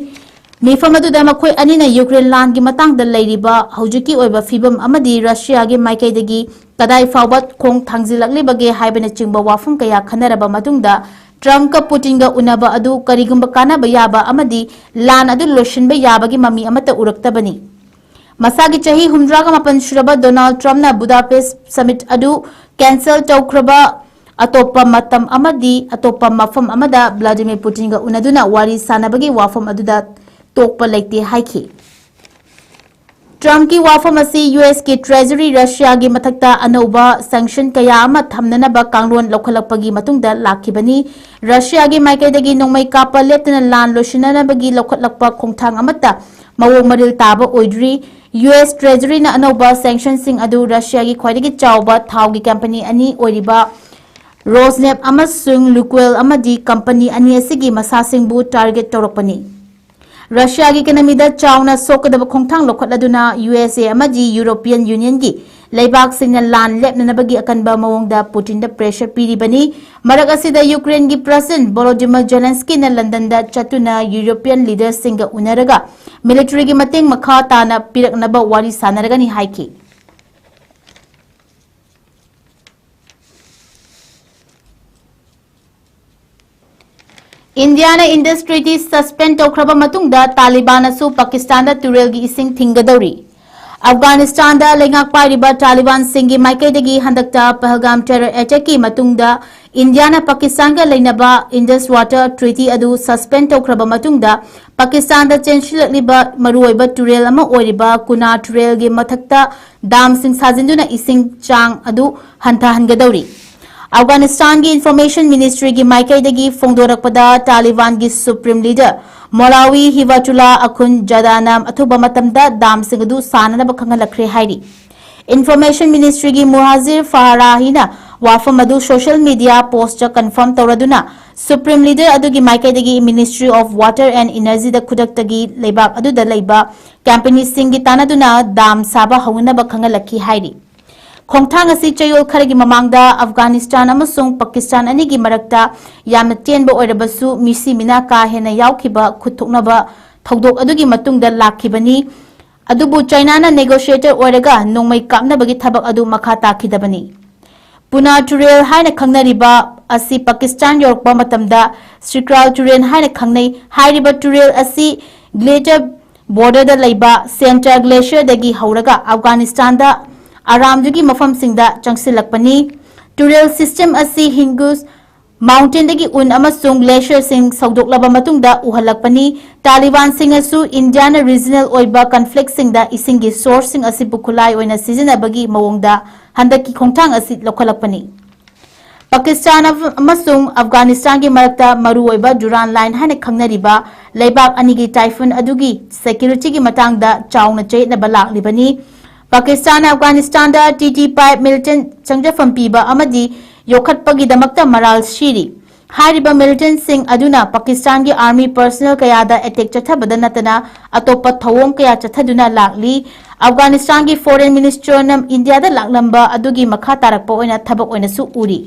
ꯃꯤꯐꯝ ꯑꯗꯨꯗ ꯃꯈꯣꯏ ꯑꯅꯤꯅ ꯌꯨꯀ꯭ꯔꯦꯟ ꯂꯥꯟꯒꯤ ꯃꯇꯥꯡꯗ ꯂꯩꯔꯤꯕ ꯍꯧꯖꯤꯛꯀꯤ ꯑꯣꯏꯕ ꯐꯤꯕꯝ ꯑꯃꯗꯤ ꯔꯁꯤꯌꯥꯒꯤ ꯃꯥꯏꯀꯩꯗꯒꯤ ꯀꯗꯥꯏ ꯐꯥꯎꯕ ꯈꯣꯡ ꯊꯥꯡꯖꯤꯜꯂꯛꯂꯤꯕꯒꯦ ꯍꯥꯏꯕꯅꯆꯤꯡꯕ ꯋꯥꯐꯝ ꯀꯌꯥ ꯈꯟꯅꯔꯕ ꯃꯇꯨꯡꯗ, ꯇ꯭ꯔꯝꯞꯀ ꯄꯨꯇꯤꯟꯒ ꯎꯅꯕ ꯑꯗꯨ ꯀꯔꯤꯒꯨꯝꯕ ꯀꯥꯟꯅꯕ ꯌꯥꯕ ꯑꯃꯗꯤ ꯂꯥꯟ ꯑꯗꯨ ꯂꯣꯏꯁꯤꯟꯕ ꯌꯥꯕꯒꯤ ꯃꯃꯤ ꯑꯃꯠꯇ ꯎꯔꯛꯇꯕꯅꯤ꯫ ꯃꯁꯥꯒꯤ ꯆꯍꯤ ꯍꯨꯝꯗ꯭ꯔꯥꯒ ꯃꯥꯄꯟ ꯁꯨꯔꯕ ꯗꯣꯅꯥꯜꯗ ꯇ꯭ꯔꯝꯞꯅ ꯕꯨꯗꯥꯄꯦꯁꯠ ꯁꯃꯤꯠ ꯑꯗꯨ ꯀꯦꯟꯁꯦꯜ ꯇꯧꯈ꯭ꯔꯕ ꯑꯇꯣꯞꯄ ꯃꯇꯝ ꯑꯃꯗꯤ ꯑꯇꯣꯞꯄ ꯃꯐꯝ ꯑꯃꯗ ꯚ꯭ꯂꯥꯗꯤꯃꯤꯔ ꯄꯨꯇꯤꯟꯒ ꯎꯅꯗꯨꯅ ꯋꯥꯔꯤ ꯁꯥꯟꯅꯕꯒꯤ ꯋꯥꯐꯝ ꯑꯗꯨꯗ ꯇꯣꯛꯄ ꯂꯩꯇꯦ ꯍꯥꯏꯈꯤ꯫ ꯇ꯭ꯔꯝꯞꯀꯤ ꯋꯥꯐꯝ ꯑꯁꯤ ꯌꯨ ꯑꯦꯁꯀꯤ ꯇ꯭ꯔꯦꯖꯔꯤ ꯔꯁꯤꯌꯥꯒꯤ ꯃꯊꯛꯇ ꯑꯅꯧꯕ ꯁꯦꯡꯁꯟ ꯀꯌꯥ ꯑꯃ ꯊꯝꯅꯅꯕ ꯀꯥꯡꯂꯣꯟ ꯂꯧꯈꯠꯂꯛꯄꯒꯤ ꯃꯇꯨꯡꯗ ꯂꯥꯛꯈꯤꯕꯅꯤ꯫ ꯔꯁꯤꯌꯥꯒꯤ ꯃꯥꯏꯀꯩꯗꯒꯤ ꯅꯣꯡꯃꯩ ꯀꯥꯞꯄ ꯂꯦꯞꯇꯅ ꯂꯥꯟ ꯂꯣꯏꯁꯤꯟꯅꯅꯕꯒꯤ ꯂꯧꯈꯠꯂꯛꯄ ꯈꯣꯡꯊꯥꯡ ꯑꯃꯠꯇ ꯃꯑꯣꯡ ꯃꯔꯤꯜ ꯇꯥꯕ ꯑꯣꯏꯗ꯭ꯔꯤ꯫ ꯌꯨ ꯑꯦꯁ ꯇ꯭ꯔꯦꯖꯔꯤꯅ ꯑꯅꯧꯕ ꯁꯦꯡꯁꯟꯁꯤꯡ ꯑꯗꯨ ꯔꯁꯤꯌꯥꯒꯤ ꯈ꯭ꯋꯥꯏꯗꯒꯤ ꯆꯥꯎꯕ ꯊꯥꯎꯒꯤ ꯀꯝꯄꯅꯤ ꯑꯅꯤ ꯑꯣꯏꯔꯤꯕ ꯔꯣꯁꯅꯦꯞ ꯑꯃꯁꯨꯡ ꯂꯨꯀꯣꯏꯜ ꯑꯃꯗꯤ ꯀꯝꯄꯅꯤ ꯑꯅꯤ ꯑꯁꯤꯒꯤ ꯃꯁꯥꯁꯤꯡꯕꯨ ꯇꯥꯔꯒꯦꯠ ꯇꯧꯔꯛꯄꯅꯤ꯫ ꯔꯁꯤꯌꯥꯒꯤ ꯏꯀꯅꯃꯤꯗ ꯆꯥꯎꯅ ꯁꯣꯛꯀꯗꯕ ꯈꯣꯡꯊꯥꯡ ꯂꯧꯈꯠꯂꯗꯨꯅ ꯌꯨ ꯑꯦꯁ ꯑꯦ ꯑꯃꯗꯤ ꯌꯨꯔꯣꯄꯤꯌꯟ ꯌꯨꯅꯤꯌꯟꯒꯤ ꯂꯩꯕꯥꯛꯁꯤꯡꯅ ꯂꯥꯟ ꯂꯦꯞꯅꯅꯕꯒꯤ ꯑꯀꯟꯕ ꯃꯑꯣꯡꯗ ꯄꯨꯇꯤꯟꯗ ꯄ꯭ꯔꯦꯁꯔ ꯄꯤꯔꯤꯕꯅꯤ꯫ ꯃꯔꯛ ꯑꯁꯤꯗ ꯌꯨꯀ꯭ꯔꯦꯟꯒꯤ ꯄ꯭ꯔꯁꯤꯗꯦꯟꯠ ꯚꯣꯂꯣꯗꯤꯃꯤꯔ ꯖꯦꯂꯦꯟꯁꯀꯤꯅ ꯂꯟꯗꯟꯗ ꯆꯠꯇꯨꯅ ꯌꯨꯔꯣꯄꯤꯌꯟ ꯂꯤꯗꯔꯁꯤꯡꯒ ꯎꯅꯔꯒ ꯃꯤꯂꯤꯇꯔꯤꯒꯤ ꯃꯇꯦꯡ ꯃꯈꯥ ꯇꯥꯅ ꯄꯤꯔꯛꯅꯕ ꯋꯥꯔꯤ ꯁꯥꯟꯅꯔꯒꯅꯤ ꯍꯥꯏꯈꯤ꯫ ꯏꯟꯗꯤꯌꯥꯅ ꯏꯟꯗꯁ ꯇ꯭ꯔꯤꯇꯤ ꯁꯁꯄꯦꯟ ꯇꯧꯈ꯭ꯔꯕ ꯃꯇꯨꯡꯗ ꯇꯥꯂꯤꯕꯥꯟꯅꯁꯨ ꯄꯥꯀꯤꯁꯇꯥꯟꯗ ꯇꯨꯔꯦꯜꯒꯤ ꯏꯁꯤꯡ ꯊꯤꯡꯒꯗꯧꯔꯤ꯫ ꯑꯐꯒꯥꯅꯤꯁꯇꯥꯟꯗ ꯂꯩꯉꯥꯛ ꯄꯥꯏꯔꯤꯕ ꯇꯥꯂꯤꯕꯥꯟꯁꯤꯡꯒꯤ ꯃꯥꯏꯀꯩꯗꯒꯤ ꯍꯟꯗꯛꯇ ꯄꯍꯜꯒꯥꯝ ꯇꯦꯔꯔ ꯑꯦꯇꯦꯛꯀꯤ ꯃꯇꯨꯡꯗ ꯏꯟꯗꯤꯌꯥꯅ ꯄꯥꯀꯤꯁꯇꯥꯟꯒ ꯂꯩꯅꯕ ꯏꯟꯗꯁ ꯋꯥꯇꯔ ꯇ꯭ꯔꯤꯇꯤ ꯑꯗꯨ ꯁꯁꯄꯦꯟ ꯇꯧꯈ꯭ꯔꯕ ꯃꯇꯨꯡꯗ ꯄꯥꯀꯤꯁꯇꯥꯟꯗ ꯆꯦꯟꯁꯤꯜꯂꯛꯂꯤꯕ ꯃꯔꯨꯑꯣꯏꯕ ꯇꯨꯔꯦꯜ ꯑꯃ ꯑꯣꯏꯔꯤꯕ ꯀꯨꯅꯥ ꯇꯨꯔꯦꯜꯒꯤ ꯃꯊꯛꯇ ꯗꯥꯝꯁꯤꯡ ꯁꯥꯖꯤꯟꯗꯨꯅ ꯏꯁꯤꯡ ꯆꯥꯡ ꯑꯗꯨ ꯍꯟꯊꯍꯟꯒꯗꯧꯔꯤ꯫ ꯑꯐꯒꯥꯅꯤꯁꯇꯥꯟꯒꯤ ꯏꯟꯐꯣꯔꯃꯦꯁꯟ ꯃꯤꯅꯤꯁꯇ꯭ꯔꯤꯒꯤ ꯃꯥꯏꯀꯩꯗꯒꯤ ꯐꯣꯡꯗꯣꯔꯛꯄꯗ ꯇꯥꯂꯤꯕꯥꯟꯒꯤ ꯁꯨꯄ꯭ꯔꯤꯝ ꯂꯤꯗꯔ ꯃꯣꯂꯥꯋꯤ ꯍꯤꯕꯥꯇꯨꯂꯥ ꯑꯈꯨꯟ ꯖꯗꯥꯅ ꯑꯊꯨꯕ ꯃꯇꯝꯗ ꯗꯥꯝꯁꯤꯡ ꯑꯗꯨ ꯁꯥꯅꯅꯕ ꯈꯪꯍꯜꯂꯛꯈ꯭ꯔꯦ ꯍꯥꯏꯔꯤ꯫ ꯏꯟꯐꯣꯔꯃꯦꯁꯟ ꯃꯤꯅꯤꯁꯇ꯭ꯔꯤꯒꯤ ꯃꯨꯍꯥꯖꯤꯔ ꯐꯍꯔꯥꯍꯤꯅ ꯋꯥꯐꯝ ꯑꯗꯨ ꯁꯣꯁꯤꯌꯦꯜ ꯃꯤꯗꯤꯌꯥ ꯄꯣꯁꯇ ꯀꯟꯐꯥꯔꯝ ꯇꯧꯔꯗꯨꯅ ꯁꯨꯄ꯭ꯔꯤꯝ ꯂꯤꯗꯔ ꯑꯗꯨꯒꯤ ꯃꯥꯏꯀꯩꯗꯒꯤ ꯃꯤꯅꯤꯁꯇ꯭ꯔꯤ ꯑꯣꯐ ꯋꯥꯇꯔ ꯑꯦꯟ ꯏꯅꯔꯖꯤꯗ ꯈꯨꯗꯛꯇꯒꯤ ꯂꯩꯕꯥꯛ ꯑꯗꯨꯗ ꯂꯩꯕ ꯀꯝꯄꯅꯤꯁꯤꯡꯒꯤ ꯇꯥꯟꯅꯗꯨꯅ ꯗꯥꯝ ꯁꯥꯕ ꯍꯧꯅꯅꯕ ꯈꯪꯍꯜꯂꯛꯈꯤ ꯍꯥꯏꯔꯤ꯫ ꯈꯣꯡꯊꯥꯡ ꯑꯁꯤ ꯆꯌꯣꯜ ꯈꯔꯒꯤ ꯃꯃꯥꯡꯗ ꯑꯐꯒꯥꯅꯤꯁꯇꯥꯟ ꯑꯃꯁꯨꯡ ꯄꯥꯀꯤꯁꯇꯥꯟ ꯑꯅꯤꯒꯤ ꯃꯔꯛꯇ ꯌꯥꯝꯅ ꯇꯦꯟꯕ ꯑꯣꯏꯔꯕꯁꯨ ꯃꯤꯁꯤ ꯃꯤꯅꯥ ꯀꯥ ꯍꯦꯟꯅ ꯌꯥꯎꯈꯤꯕ ꯈꯨꯠꯊꯣꯛꯅꯕ ꯊꯧꯗꯣꯛ ꯑꯗꯨꯒꯤ ꯃꯇꯨꯡꯗ ꯂꯥꯛꯈꯤꯕꯅꯤ꯫ ꯑꯗꯨꯕꯨ ꯆꯥꯏꯅꯥꯅ ꯅꯦꯒꯣꯁꯤꯌꯦꯇꯔ ꯑꯣꯏꯔꯒ ꯅꯣꯡꯃꯩ ꯀꯥꯞꯅꯕꯒꯤ ꯊꯕꯛ ꯑꯗꯨ ꯃꯈꯥ ꯇꯥꯈꯤꯗꯕꯅꯤ꯫ ꯄꯨꯅꯥ ꯇꯨꯔꯦꯜ ꯍꯥꯏꯅ ꯈꯪꯅꯔꯤꯕ ꯑꯁꯤ ꯄꯥꯀꯤꯁꯇꯥꯟ ꯌꯧꯔꯛꯄ ꯃꯇꯝꯗ ꯁꯤꯀ꯭ꯔꯥꯜ ꯇꯨꯔꯦꯜ ꯍꯥꯏꯅ ꯈꯪꯅꯩ꯫ ꯍꯥꯏꯔꯤꯕ ꯇꯨꯔꯦꯜ ꯑꯁꯤ ꯒ꯭ꯂꯦꯇꯔ ꯕꯣꯔꯗꯔꯗ ꯂꯩꯕ ꯁꯦꯟꯇ꯭ꯔꯦꯜ ꯒ꯭ꯂꯦꯁꯤꯌꯔꯗꯒꯤ ꯍꯧꯔꯒ ꯑꯐꯒꯥꯅꯤꯁꯇꯥꯟꯗ ꯑꯔꯥꯝꯗꯨꯒꯤ ꯃꯐꯝꯁꯤꯡꯗ ꯆꯪꯁꯤꯜꯂꯛꯄꯅꯤ꯫ ꯇꯨꯔꯦꯜ ꯁꯤꯁꯇꯦꯝ ꯑꯁꯤ ꯍꯤꯟꯒꯨꯁ ꯃꯥꯎꯟꯇꯦꯟꯗꯒꯤ ꯎꯟ ꯑꯃꯁꯨꯡ ꯒ꯭ꯂꯦꯁꯤꯌꯔꯁꯤꯡ ꯁꯧꯗꯣꯛꯂꯕ ꯃꯇꯨꯡꯗ ꯎꯍꯜꯂꯛꯄꯅꯤ꯫ ꯇꯥꯂꯤꯕꯥꯟꯁꯤꯡꯅꯁꯨ ꯏꯟꯗꯤꯌꯥꯅ ꯔꯤꯖꯅꯦꯜ ꯑꯣꯏꯕ ꯀꯟꯐ꯭ꯂꯤꯛꯁꯤꯡꯗ ꯏꯁꯤꯡꯒꯤ ꯁꯣꯔꯁꯁꯤꯡ ꯑꯁꯤꯕꯨ ꯈꯨꯠꯂꯥꯏ ꯑꯣꯏꯅ ꯁꯤꯖꯤꯟꯅꯕꯒꯤ ꯃꯑꯣꯡꯗ ꯍꯟꯗꯛꯀꯤ ꯈꯣꯡꯊꯥꯡ ꯑꯁꯤ ꯂꯧꯈꯠꯂꯛꯄꯅꯤ꯫ ꯄꯥꯀꯤꯁꯇꯥꯟ ꯑꯃꯁꯨꯡ ꯑꯐꯒꯥꯅꯤꯁꯇꯥꯟꯒꯤ ꯃꯔꯛꯇ ꯃꯔꯨꯑꯣꯏꯕ ꯗꯨꯔꯥꯟ ꯂꯥꯏꯟ ꯍꯥꯏꯅ ꯈꯪꯅꯔꯤꯕ ꯂꯩꯕꯥꯛ ꯑꯅꯤꯒꯤ ꯇꯥꯏꯐꯨꯟ ꯑꯗꯨꯒꯤ ꯁꯦꯀ꯭ꯌꯨꯔꯤꯇꯤꯒꯤ ꯃꯇꯥꯡꯗ ꯆꯥꯎꯅ ꯆꯌꯦꯠꯅꯕ ꯂꯥꯛꯂꯤꯕꯅꯤ꯫ ꯄꯥꯀꯤꯁꯇꯥꯟꯅ ꯑꯐꯒꯥꯅꯤꯁꯇꯥꯟꯗ ꯇꯤ ꯇꯤ ꯐꯥꯏꯚ ꯃꯤꯂꯤꯇꯦꯟ ꯆꯪꯖꯐꯝ ꯄꯤꯕ ꯑꯃꯗꯤ ꯌꯣꯛꯈꯠꯄꯒꯤꯗꯃꯛꯇ ꯃꯔꯥꯜ ꯁꯤꯔꯤ꯫ ꯍꯥꯏꯔꯤꯕ ꯃꯤꯂꯤꯇꯦꯟꯁꯤꯡ ꯑꯗꯨꯅ ꯄꯥꯀꯤꯁꯇꯥꯟꯒꯤ ꯑꯥꯔꯃꯤ ꯄꯔꯁꯅꯦꯜ ꯀꯌꯥꯗ ꯑꯦꯇꯦꯛ ꯆꯠꯊꯕꯗ ꯅꯠꯇꯅ ꯑꯇꯣꯞꯄ ꯊꯧꯑꯣꯡ ꯀꯌꯥ ꯆꯠꯊꯗꯨꯅ ꯂꯥꯛꯂꯤ꯫ ꯑꯐꯒꯥꯅꯤꯁꯇꯥꯟꯒꯤ ꯐꯣꯔꯦꯟ ꯃꯤꯅꯤꯁꯇꯔꯅ ꯏꯟꯗꯤꯌꯥꯗ ꯂꯥꯛꯂꯝꯕ ꯑꯗꯨꯒꯤ ꯃꯈꯥ ꯇꯥꯔꯛꯄ ꯑꯣꯏꯅ ꯊꯕꯛ ꯑꯣꯏꯅꯁꯨ ꯎꯔꯤ꯫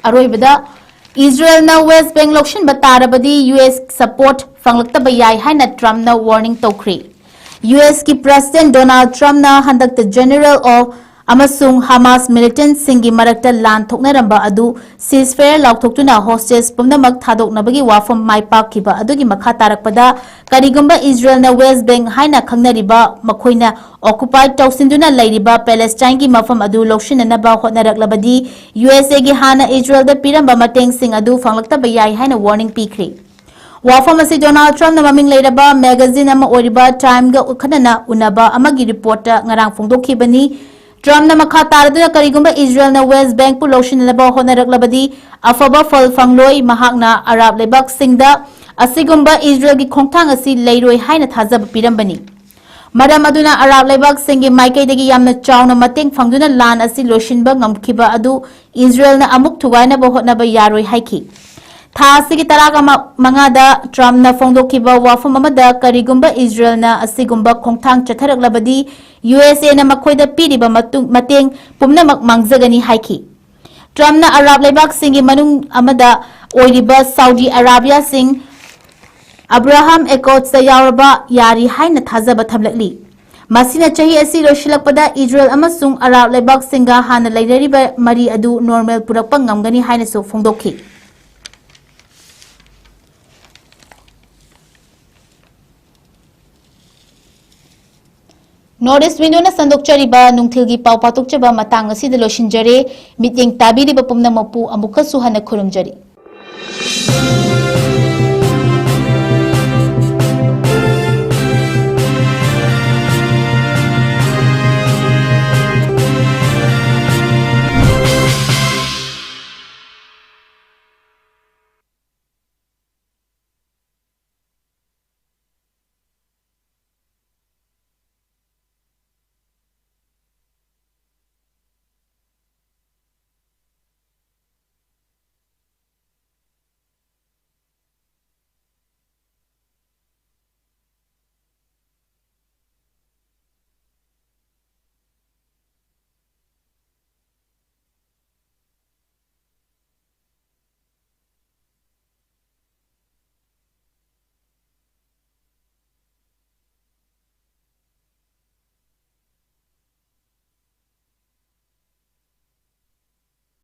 ꯑꯔꯣꯏꯕꯗ, ꯏꯖꯔꯦꯜꯅ ꯋꯦꯁ ꯕꯦꯡ ꯂꯧꯁꯤꯟꯕ ꯇꯥꯔꯕꯗꯤ ꯌꯨ ꯑꯦꯁ ꯁꯄꯣꯔꯠ ꯐꯪꯂꯛꯇꯕ ꯌꯥꯏ ꯍꯥꯏꯅ ꯇ꯭ꯔꯝꯞꯅ ꯋꯥꯔꯅꯤꯡ ꯇꯧꯈ꯭ꯔꯤ꯫ ꯌꯨ ꯑꯦꯁꯀꯤ ꯄ꯭ꯔꯦꯁꯤꯗꯦꯟ ꯗꯣꯅꯥꯜꯗ ꯇ꯭ꯔꯝꯞꯅ ꯍꯟꯗꯛꯇ ꯖꯦꯅꯔꯦꯜ ꯑꯣꯐ ꯑꯃꯁꯨꯡ ꯍꯃꯥꯁ ꯃꯤꯂꯤꯇꯦꯟꯠꯁꯤꯡꯒꯤ ꯃꯔꯛꯇ ꯂꯥꯟ ꯊꯣꯛꯅꯔꯝꯕ ꯑꯗꯨ ꯁꯤꯖꯐꯥꯌꯔ ꯂꯥꯎꯊꯣꯛꯇꯨꯅ ꯍꯣꯁꯇꯦꯖ ꯄꯨꯝꯅꯃꯛ ꯊꯥꯗꯣꯛꯅꯕꯒꯤ ꯋꯥꯐꯝ ꯃꯥꯏ ꯄꯥꯛꯈꯤꯕ ꯑꯗꯨꯒꯤ ꯃꯈꯥ ꯇꯥꯔꯛꯄꯗ, ꯀꯔꯤꯒꯨꯝꯕ ꯏꯖꯔꯦꯜꯅ ꯋꯦꯁ ꯕꯦꯡ ꯍꯥꯏꯅ ꯈꯪꯅꯔꯤꯕ ꯃꯈꯣꯏꯅ ꯑꯣꯀꯨꯄꯥꯏ ꯇꯧꯁꯤꯟꯗꯨꯅ ꯂꯩꯔꯤꯕ ꯄꯦꯂꯦꯁꯇꯥꯏꯟꯒꯤ ꯃꯐꯝ ꯑꯗꯨ ꯂꯧꯁꯤꯟꯅꯅꯕ ꯍꯣꯠꯅꯔꯛꯂꯕꯗꯤ, ꯌꯨ ꯑꯦꯁ ꯑꯦꯒꯤ ꯍꯥꯟꯅ ꯏꯖꯔꯦꯜꯗ ꯄꯤꯔꯝꯕ ꯃꯇꯦꯡꯁꯤꯡ ꯑꯗꯨ ꯐꯪꯂꯛꯇꯕ ꯌꯥꯏ ꯍꯥꯏꯅ ꯋꯥꯔꯅꯤꯡ ꯄꯤꯈ꯭ꯔꯤ꯫ ꯋꯥꯐꯝ ꯑꯁꯤ ꯗꯣꯅꯥꯜꯗ ꯇ꯭ꯔꯝꯞꯅ ꯃꯃꯤꯡ ꯂꯩꯔꯕ ꯃꯦꯒꯥꯖꯤꯟ ꯑꯃ ꯑꯣꯏꯔꯤꯕ ꯇꯥꯏꯝꯒ ꯈꯟꯅꯅ ꯎꯅꯕ ꯑꯃꯒꯤ ꯔꯤꯄꯣꯔꯠꯇ ꯉꯔꯥꯡ ꯐꯣꯡꯗꯣꯛꯈꯤꯕꯅꯤ꯫ ꯇ꯭ꯔꯝꯞꯅ ꯃꯈꯥ ꯇꯥꯔꯗꯨꯅ ꯀꯔꯤꯒꯨꯝꯕ ꯏꯖꯔꯦꯜꯅ ꯋꯦꯁ ꯕꯦꯡꯛꯄꯨ ꯂꯧꯁꯤꯟꯅꯅꯕ ꯍꯣꯠꯅꯔꯛꯂꯕꯗꯤ ꯑꯐꯕ ꯐꯜ ꯐꯪꯂꯣꯏ, ꯃꯍꯥꯛꯅ ꯑꯔꯥꯕ ꯂꯩꯕꯥꯛꯁꯤꯡꯗ ꯑꯁꯤꯒꯨꯝꯕ ꯏꯖꯔꯦꯜꯒꯤ ꯈꯣꯡꯊꯥꯡ ꯑꯁꯤ ꯂꯩꯔꯣꯏ ꯍꯥꯏꯅ ꯊꯥꯖꯕ ꯄꯤꯔꯝꯕꯅꯤ꯫ ꯃꯔꯝ ꯑꯗꯨꯅ ꯑꯔꯥꯕ ꯂꯩꯕꯥꯛꯁꯤꯡꯒꯤ ꯃꯥꯏꯀꯩꯗꯒꯤ ꯌꯥꯝꯅ ꯆꯥꯎꯅ ꯃꯇꯦꯡ ꯐꯪꯗꯨꯅ ꯂꯥꯟ ꯑꯁꯤ ꯂꯣꯏꯁꯤꯟꯕ ꯉꯝꯈꯤꯕ ꯑꯗꯨ ꯏꯖꯔꯦꯜꯅ ꯑꯃꯨꯛ ꯊꯨꯒꯥꯏꯅꯕ ꯍꯣꯠꯅꯕ ꯌꯥꯔꯣꯏ ꯍꯥꯏꯈꯤ꯫ ꯊꯥ ꯑꯁꯤꯒꯤ ꯇꯔꯥꯃꯉꯥꯗ ꯇ꯭ꯔꯝꯞꯅ ꯐꯣꯡꯗꯣꯛꯈꯤꯕ ꯋꯥꯐꯝ ꯑꯃꯗ ꯀꯔꯤꯒꯨꯝꯕ ꯏꯖꯔꯦꯜꯅ ꯑꯁꯤꯒꯨꯝꯕ ꯈꯣꯡꯊꯥꯡ ꯆꯠꯊꯔꯛꯂꯕꯗꯤ ꯌꯨ ꯑꯦꯁ ꯑꯦꯅ ꯃꯈꯣꯏꯗ ꯄꯤꯔꯤꯕ ꯃꯇꯨꯡ-, ꯃꯇꯦꯡ ꯄꯨꯝꯅꯃꯛ ꯃꯥꯡꯖꯒꯅꯤ ꯍꯥꯏꯈꯤ꯫ ꯇ꯭ꯔꯝꯞꯅ ꯑꯔꯥꯕ ꯂꯩꯕꯥꯛꯁꯤꯡꯒꯤ ꯃꯅꯨꯡ ꯑꯃꯗ ꯑꯣꯏꯔꯤꯕ ꯁꯥꯎꯗꯤ ꯑꯔꯥꯕꯤꯌꯥꯁꯤꯡ ꯑꯕ꯭ꯔꯥꯍꯥꯝ ꯑꯦꯀꯣꯔꯗꯁꯇ ꯌꯥꯎꯔꯕ ꯌꯥꯔꯤ ꯍꯥꯏꯅ ꯊꯥꯖꯕ ꯊꯝꯂꯛꯂꯤ꯫ ꯃꯁꯤꯅ ꯆꯍꯤ ꯑꯁꯤ ꯂꯣꯏꯁꯤꯜꯂꯛꯄꯗ ꯏꯖꯔꯦꯜ ꯑꯃꯁꯨꯡ ꯑꯔꯥꯕ ꯂꯩꯕꯥꯛꯁꯤꯡꯒ ꯍꯥꯟꯅ ꯂꯩꯅꯔꯤꯕ ꯃꯔꯤ ꯑꯗꯨ ꯅꯣꯔꯃꯦꯜ ꯄꯨꯔꯛꯄ ꯉꯝꯒꯅꯤ ꯍꯥꯏꯅꯁꯨ ꯐꯣꯡꯗꯣꯛꯈꯤ꯫ North East Window ꯅ ꯁꯟꯗꯣꯛꯆꯔꯤꯕ ꯅꯨꯡꯊꯤꯜꯒꯤ ꯄꯥꯎ ꯄꯥꯊꯣꯛꯆꯕ ꯃꯇꯥꯡ ꯑꯁꯤꯗ ꯂꯣꯏꯁꯤꯟꯖꯔꯦ꯫ ꯃꯤꯠꯌꯦꯡ ꯇꯥꯕꯤꯔꯤꯕ ꯄꯨꯝꯅꯃꯛꯄꯨ ꯑꯃꯨꯛꯀꯁꯨ ꯍꯟꯅ ꯈꯨꯔꯨꯝꯖꯔꯤ꯫